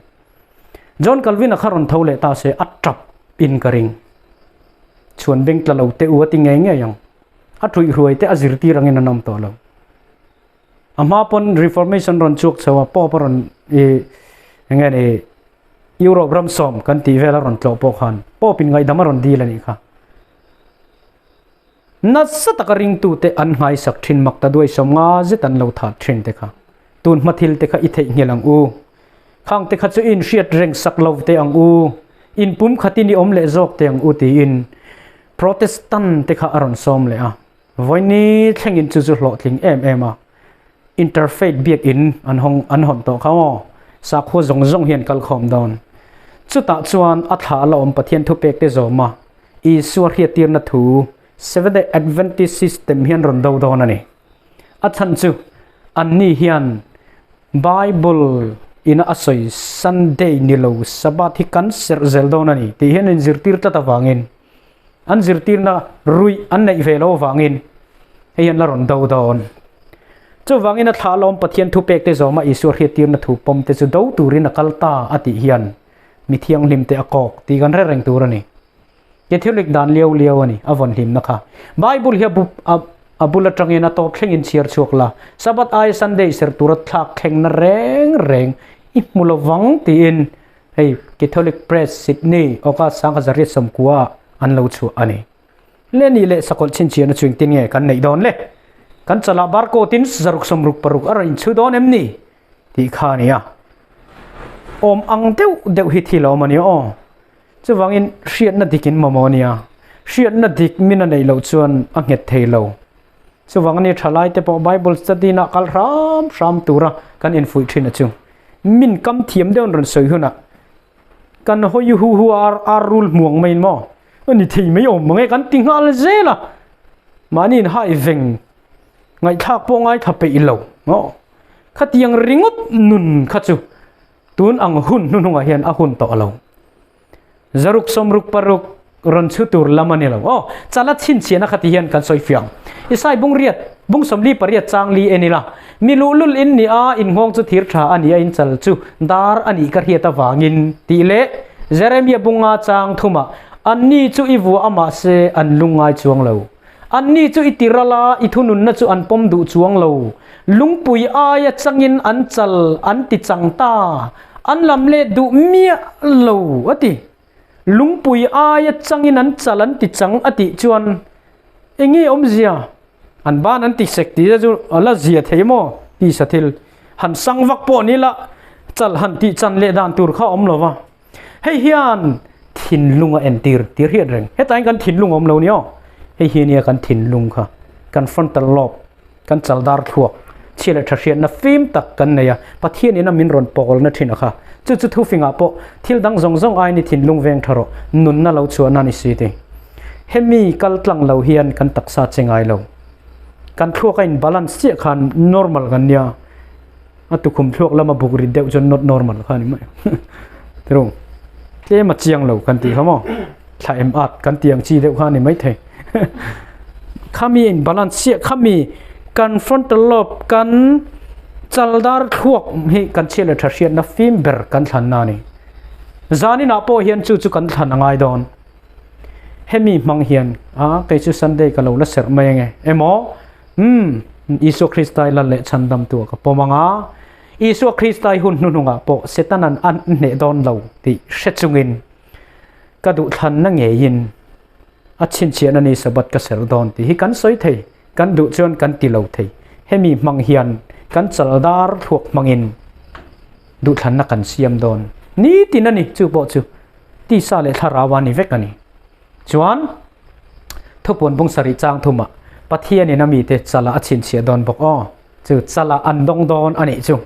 Speaker 1: John Calvin-a kha rawn tho leh ta se a tap in ka ring. Chhuan beng tla lo teh u a ti ngei ngei ang. A thuihhruai te a zirtir angin an awm tawh lo. A hma pawn Reformation rawn chhuak chho a, Pope a rawn i eng nge ni Europe ram sawm kan tih vel a rawn tlawh pawh khan Pope in ngaihdam a rawn dil a nih kha. Nasa taka ringtute an nghaisak thin mak ta duai sawm nga zet an lo that thin te kha. Tun hma thil te kha i theihnghilh ang u. Khang te kha chu i inhriat reng sak lo te ang u. In pum khatin i awm leh zawk te ang u tiin Protestant te kha a rawn sawm leh a. Vawiini thlengin chu chu hlawhtling em em a, Interfaith biakin an hawng an hawn tawh kha aw, sakhua zawng zawng hian kal khawm dawn. Chutah chuan a thla a la awm Pathian thupek te zawm a, Isua hriattirna thu Seventh-day Adventist system hian rawn do dawn a ni. A chhan chu anni hian Bible ina a sawi Sunday ni lo Sabbath hi kan serh zel dawn a ni tih hian an inzirtir tlat avangin An zirtirna ruih an neih ve lo avangin hei hian la rawn do dawn. Chuvangin a thlah lawm Pathian thupek te zawma Isua hriattirna thu pawm te chu do turin a kal ta a tih hian mi thianghlim te a kawk tih kan hre reng tur a ni. Catholic dan liau liau a ni a vawn hlimna kha. Bible hi a bu a a bul atangin a tawp thlengin chhiar chhuak la, Sabbath aia Sunday serh tura thlak thlengna reng reng i hmu lovang tiin Hei Catholic Press Sydney August 1990 ah an lo chhuah a ni. Le ni leh sakawlh chhinchhiahna chu engtin nge kan neih dawn le? Kan chalah barcode in zaruk sawmruk paruk a rawn inchhu dawn em ni? tih kha a ni a. Awm ang deuh deuh hi thil a awm a nia aw. Chuvangin hriatna dik in mamawh a nia. Hriatna dik min a neih loh chuan a nghet thei lo. Chuvang a ni thalai te pawh Bible study nah kal hram hram tura kan infuih thin a chu. Min kam thiam deuh an rawn sawi hunah kan hawi hu hu a ar rul hmuang mai in maw a ni thei mai awm mange kan ti nghal zel a. Mahni in hai veng ngaihthlak pawh ngaithla peih lo maw. Khatiang ringawt nun kha chu. Tun ang hun hnuhnungah hian a hun tawh lo. Zaruk sawmruk paruk rawn chhu tur lam a ni lo. Aw, chala chhinchhiahna kha ti hian kan sawi fiang. Isai bung riat, bung sawmli pariat chang li en ila, mi luhlul in ni a, in nghawng chu thir tha a ni a, in chal chu dar a nih ka hriat avangin tih leh Jeremia bunga chang thumah, Anni chu i vuah a mahse an lungngai chuang lo. Anni chu i tiral a, i thununna chu an pawm duh chuang lo. Lungpui aia changin an chal an ti chang ta, an lam let duh miah lo, a ti. Lungpui aia changin an chal an ti chang a tih chuan eng nge awmzia? An ban an ti sek tih chu a la zia thei maw? Ti sa thil. Han sang vak pawh ni la, chal han tih chan leh dan tur kha a awm lo va. Hei hian thinlung a entir tir hian reng. Hetah hian kan thinlung a awm lo ni aw. Hei hi nia kan thinlung kha, kan frontal lobe, kan chaldar thluak, chhia leh tha hriatna fim tak kan nei a, Pathian ina min rawn pawlna thin a kha. Chu chu thufingah pawh thil dang zawng zawng aiin i thinlung veng tha rawh, nunna lo chhuahna ni si ti. Hemi kal tlang lo hian kan taksa che ngai lo. Kan thluak a in balance chiah khan normal kan nia. A tukhum thluak lama buk rit deuh chuan not normal kha ni mai. Tirung. Tlem a chiang lo kan tih kha maw? Thla em at kan ti ang chi deuh kha ni mai thei. Khami in balance chiah khami kan frontal lobe kan chaldar thluak hi kan chhiat leh tha hriatna fim ber kan thlan na ni. Zaninah pawh hian chu chu kan thlan a ngai dawn. Hemi hmang hian a kei chu Sunday ka lo la serh mai ange emaw Umm, Isua Krista i lal leh chhandam tu ah ka pawm ang a, Isua Krista i hun hnuhnungah pawh Setanan a hneh dawn lo tih hre chungin ka duhthlanna ngeiin a chhinchhiahna ni Sabbath ka ser dawn tih hi kan sawi thei, kan duh chuan kan ti lo thei. Hemi hmang hian kan chaldar thluak hmangin duhthlanna kan siam dawn nitin a ni, chu pawh chu tisa leh thlarau a ni vek a ni. Chuan. Thupuan bung sarih chang thumah Pathianin a mite chala a chhinchhiah dawn bawk aw. Chu chala an dawng dawn a nih chu.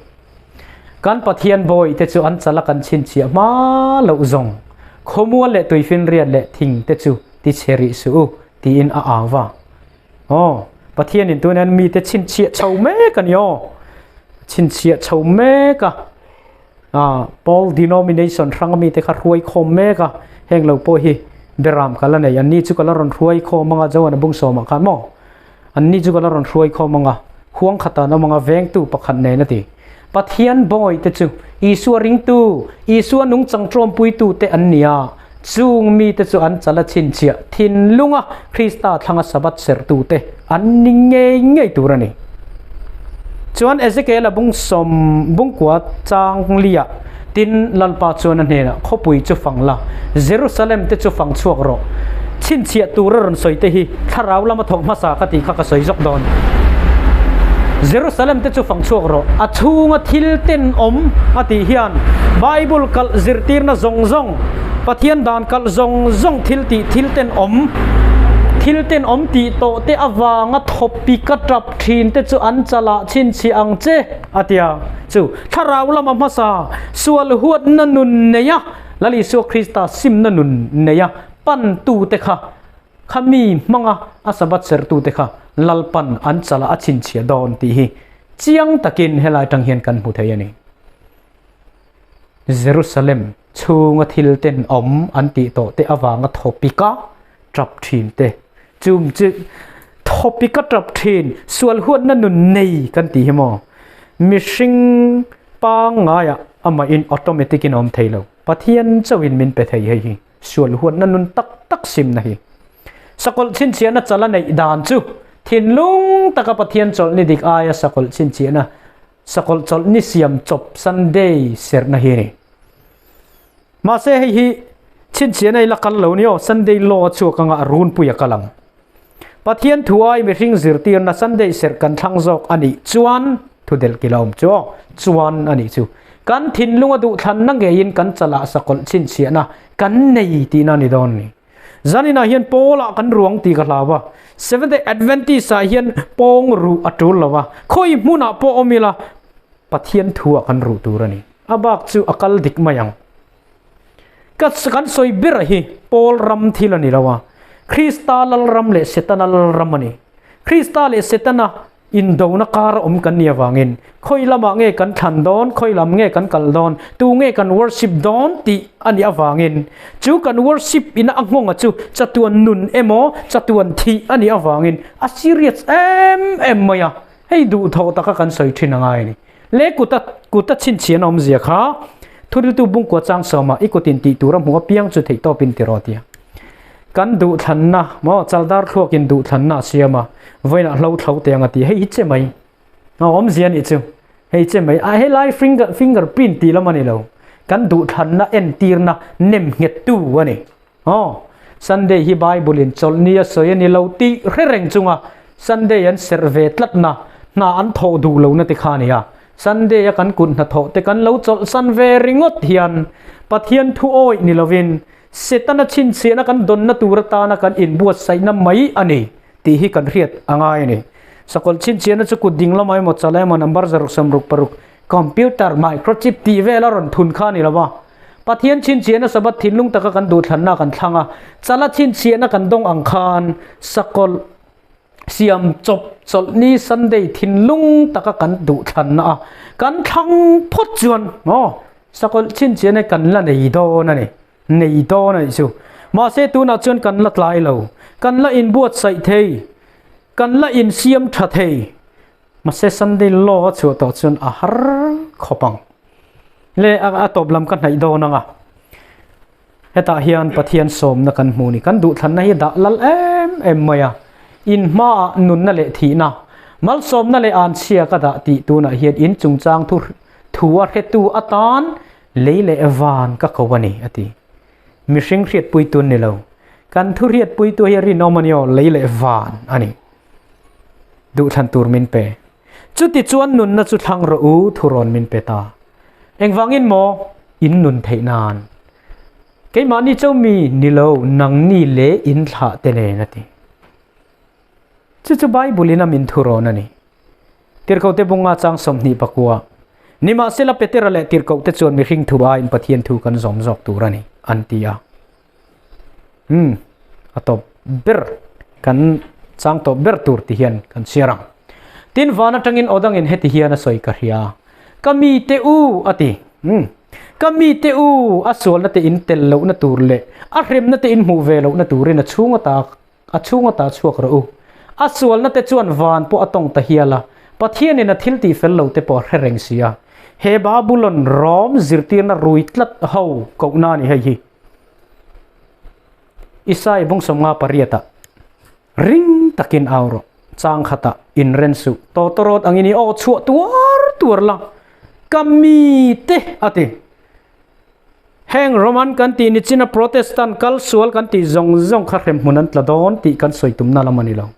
Speaker 1: Kan Pathian bawihte chu an chala kan chhinchhiah hma loh zawng khawmual leh tuifinriat leh thing te chu ti chhe rih suh u tiin a au va. Aw, Pathianin tunah hian mite chhinchhiah chho mek a ni aw. Chhinchhiah chho mek a. Ah, Paul denomination hrang ami te kha hruai khawm mek a, heng lo pawh hi Beram ka la nei, anni chu ka la rawn hruai khawm anga Joana bung sawmah khan maw? Anni chu ka la rawn hruai khawm anga huang khata an awm anga vengtu pakhat nen a ti. Pathian bawi te chu Isua ringtu, Isua nungchang tawmpuitu te an ni a, chung mite chu an chala chhinchhiah thinlunga Krista thlanga Sabbath serhtu te an ni ngei ngei tur a ni. Chuan Ezekiel-a bung sawm bungkua chang liah tin Lalpa chuan a hnenah, Khawpui chu fang la, Jerusalem te chu fang chhuak rawh. Chhinchhiah tur a rawn sawi te hi thlarau lama thawk hmasa ka tih kha ka sawi zawk dawn. Jerusalem te chu fang chhuak rawh, a chhunga thil tenawm a tih hian Bible kalh zirtirna zawng zawng, Pathian dan kalh zawng zawng thil tih thil tenawm, thil tenawm tih tawh te avanga thawpi ka tap thin te chu an chalah chhinchhiah ang che, a ti a. Chu thlarau lama hmasa sual huatna nun neia Lal Isua Krista simna nun neia pantute kha Khami hmanga a Sabbath serhtute kha Lalpan an chalah a chhinchhiah dawn tih hi chiang takin helai tang hian kan hmu thei a ni. Jerusalem chhunga thil tenawm an tih tawh te avanga thawpika tap thin te, chum chu thawpika tap thin sual huatna nun nei kan tih hi maw? Mihring pangngaiah amahin automatic in a awm thei lo. Pathian chauhin min pe thei hei hi. Sual huatna nun tak tak simna hi. Sakawlh chhinchhiahna chal a neih dan chu thinlung taka Pathian chawlh ni dik aia sakawlh chhinchhiahna sakawlh chawlh ni siam chawp Sunday serhna hi a ni. Mahse hei hi chhinchhiahna i la kal lo ni aw, Sunday law a chhuak anga a runpui a kal ang. Pathian thu ai mihring zirtirna Sunday serh kan thlang zawk a nih chuan thu delh kila awm chu aw, chuan a nih chu. Kan thinlung a duhthlanna ngeiin kan chalah sakawlh chhinchhiahna kan nei tihna a ni dawn a ni. Zaninah hian Paul-ah kan ruang tih ka hlau a, Seventh Day Adventist-ah hian pawng ruh a tul lo a, khawi hmunah pawh awm ila Pathian thu-ah kan ruh tur a ni. A bak chu a kal dik mai ang. Ka kan sawi ber hi Paul ram thil a ni lo a, Krista lal ram leh Setana lal ram a ni. Krista leh Setana. Indona kar a awm kan nih avangin khawi lamah nge kan thlan dawn, khawi lam nge kan kal dawn, tu nge kan worship dawn tih a nih avangin chu kan worship ina a nghawnga chu chatuan nun emaw chatuan thih a nih avangin a serious em em mai a, hei duhthawh taka kan sawi thin a ngai a ni. Le kuta kuta chhinchhian a awmzia kha thuriltu bungkua chang sawma i kutin tih tur a hmuh apiang chu theihtawpin ti rawh tia. Kan duhthlanna maw chaldar thluakin duhthlanna a siam a, vawiinah hlo thlo te ang a ti, hei hi che mai a awmzia a nih chu, hei che mai a helai finger finger print tih lam a ni lo, kan duhthlanna entirna nem nghettu a ni. Aw, Sunday hi Bible in chawlhni a sawi a ni lo tih hre reng chunga Sunday an serh ve tlatna hna an thawh duh lohna te kha a ni a. Sunday a kan kut hnathawh te kan lo chawlhsan ve ringawt hian Pathian thu awih ni lovin Setana chhinchhiahna kan dawnna tur atana kan inbuatsaihna mai a ni tih hi kan hriat a ngai a ni. Sakawlh chhinchhiahna chu kut ding lamah emaw chala emaw number 666 computer microchip tih vel a rawn thun kha a ni lo va. Pathian chhinchhiahna Sabbath thinlung taka kan duhthlanna kan thlang a, chala chhinchhiahna kan dawng ang khan sakawlh siam chawp chawlhni Sunday thinlung taka kan duhthlanna a kan thlang phawt chuan maw sakawlh chhinchhiahna kan la nei dawn a ni, nei dawn a nih chu. Mahse tunah chuan kan la tlai lo, kan la inbuatsaih thei, kan la insiam tha thei. Mahse Sunday law a chhuah tawh chuan a har khawp ang. Le a tawp lam ka hnaih dawn ang a. Hetah hian Pathian sawmna kan hmu ni. Kan duhthlanna hi dah lal em em mai a. In hmaah nunna leh thihna, malsawmna leh anchhia ka dah tih tunah hian in chungchang thu thu a hretu atan lei leh van ka ko a ni a ti. Mihring hriatpuitu an ni lo. Kan thu hriatpuitu hi a rinawm a ni aw, lei leh van a ni. Duhthlan tur min pe. Chuti chuan nunna chu thlang rawh u, thurawn min pe ta. Engvangin maw? In nun theih nan. Keimahni cho mi ni lo, nangni leh in thlah te nen a ti. Chu chu Bible in a min thurawn a ni. Tirhkohte bunga chang 24. Nimahsela Petera leh tirhkohte chuan mihring thu aiin Pathian thu kan zawm zawk tur a ni, an ti a. Umm, a tawp ber, kan chang tawp ber tur ti hian kan chhiar ang. Tin, van atangin aw dangin heti hian a sawi ka hria, Ka mite u, a ti. Umm, ka mite u, a sualna te in tel lohna tur leh a hremna te in hmuh ve lohna turin a chhung ata a chhung ata chhuak rawh u. A sualna te chuan van pawh a tawng ta hial a, Pathianin a thil tih fel lo te pawh a hre reng si a. He Babulon Rom zirtirna rui tlat ho kohna a ni hei hi. Isai bung 58 ah ring takin au rawh, chang khatah inren suh, tawtawrawt angin i aw chhuah tuar tuar la, ka mite a ti. Heng Roman kan tih ni china Protestant kal sual kan tih zawng zawng kha hremhmun an tla dawn tih kan sawi tumna lam a ni lo.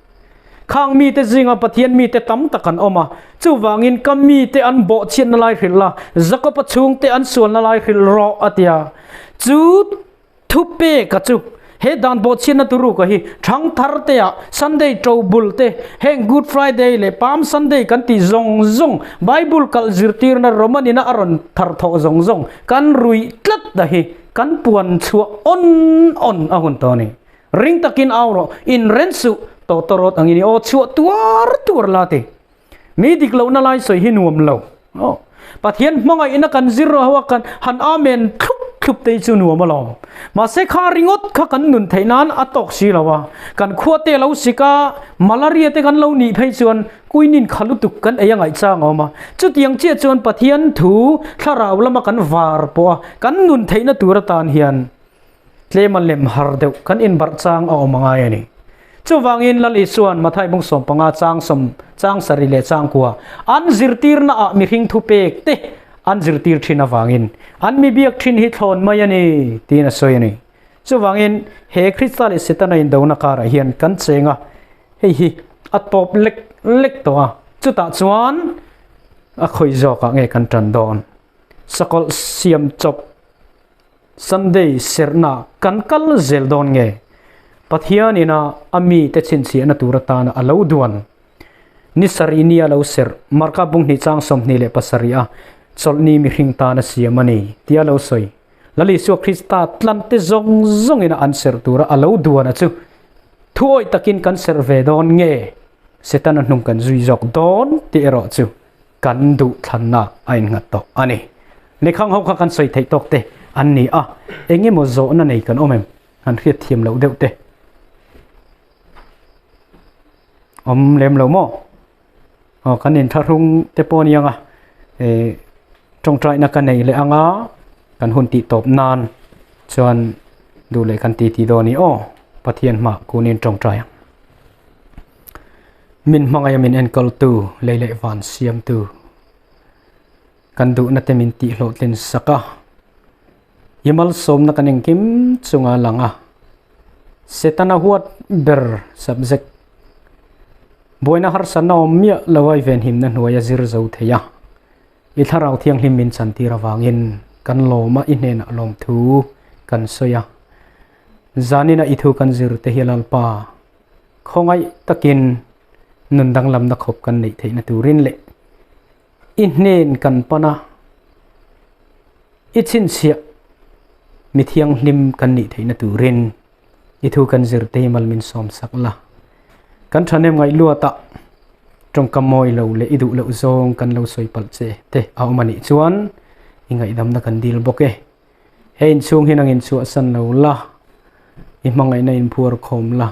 Speaker 1: Khang mite zinga Pathian mite tam tak an awm a, chuvangin ka mite an bawhchhiatna lai hrilh la, Jakob-a chhungte an sualna lai hrilh rawh a ti a. Chu thupeka chu he dan bawhchhiatna turuka hi thangthar teah Sunday to bul te, heng Good Friday leh Palm Sunday kan tih zawng zawng Bible kalh zirtirna Roman ina a rawn thar thawh zawng zawng kan ruih tlat ta hi kan puan chhuah awn awn a hun tawh a ni. Ring takin au rawh, inren suh, tawtawrawt angin i aw chhuah tuar tuar la ti. Mi dik lohna lai sawi hi nuam lo. Aw. Pathian hmangaihna kan zir ho a kan han amen thlup thlup te hi chu nuam alawm. Mahse kha ringawt kha kan nun theih nan a tawk si lo a. Kan khua te lo sik a, malaria te kan lo nih phei chuan kuinin kha lutuk kan ei a ngaih chang a awm a. Chutiang chiah chuan Pathian thu thlarau lama kan var pawh a kan nun theihna tur atan hian Tlema lem har deuh kan inbarh chang a awm a ngai a ni. Chuvangin Lal Isua'n Mathai bung 15 chang sawm chang sarih leh chang kua an zirtirna ah mihring thupek te an zirtir thin avangin an mi biak thin hi thlawn mai a ni tiin a sawi a ni. Chuvangin he Krista leh Setana indona karah hian kan cheng a, hei hi a tawp lek lek tawh a, chutah chuan a khawi zawkah nge kan tan dawn? Sakawlh siam chawp Sunday serhna kan kal zel dawn nge? Pathianina a mite chhinchhiahna tur atana a lo duan ni sarih nia lo serh Marka bung hnih chang 27 a chawlhni mihring tan a siam a ni tia lo sawi. Lal Isua Krista tlante zawng zawngina an serh tura a lo duan a chu thuawih takin kan serh ve dawn nge? Setana hnung kan zui zawk dawn tih erawh chu kan duh thlanna a innghat tawh a ni. Lehkhang ho kha kan sawi theih tawk te an ni a, eng emaw zawhna nei kan awm em? Han hriat thiam loh deuh te awm lem lo maw? Aw kan inthlahrung te pawh aniang a, eh tawngtaina ka nei leh anga kan hun tih tawp nan chuan duh leh kan ti ti dawn a ni aw, Pathian hmah kunin tawngtai ang. Min hmangaih a min enkawl tu, lei leh van siam tu, kan duhna te min tih hlawhtlin sak a, i malsawmna kan engkim chunga lang a, Setana huat ber subject buaina harsatna awm miah lo a i venhimna hnuai a zir zo thei a, i thlarau thianghlim min chantir avangin kan lawm a, i hnenah lawmthu kan sawi a, zanina i thu kan zir te hi Lalpa khawngaih takin nun danglamna khawp kan neih theihna turin leh i hnen kan pan a, i chhinchhiah mi thianghlim kan nih theihna turin i thu kan zir te hi mal min sawm sak la. Kan thahnem ngaih luatah tawngkam mawi lo leh i duh loh zawng kan lo sawi palh che te a awm a nih chuan i ngaihdamna kan dil bawk e. He inchhung hi nangin chhuahsan lo la, i hmangaihna inphuar khawm la.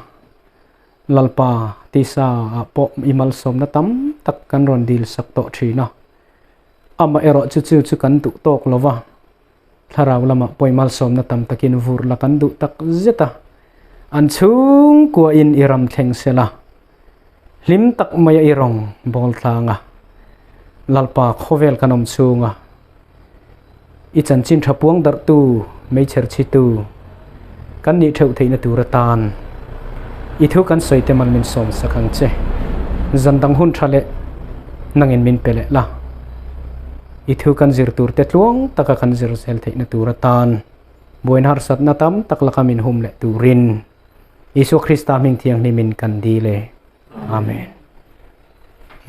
Speaker 1: Lalpa, tisa ah pawh i malsawmna tam tak kan rawn dil sak tawh thin a. Amah erawh chu chu chu kan duh tawk lo va, thlarau lamah pawh i malsawmna tam takin vur la kan duh tak zet a. An chhungkuain i ram thleng sela, hlim tak maia i rawng bawl tlang a. Lalpa, khawvel kan awm chhunga i chanchin tha puang darhtu, meichher chhitu kan nih theuh theihna tur atan i thu kan sawi te man min sawm sak ang che. Zan dang hun tha leh nangin min pe leh la. I thu kan zir tur te tluang taka kan zir zel theihna tur atan buaina harsatna tam tak laka min hum leh turin Isua Krista hming thianghlimin kan dil e. Amen.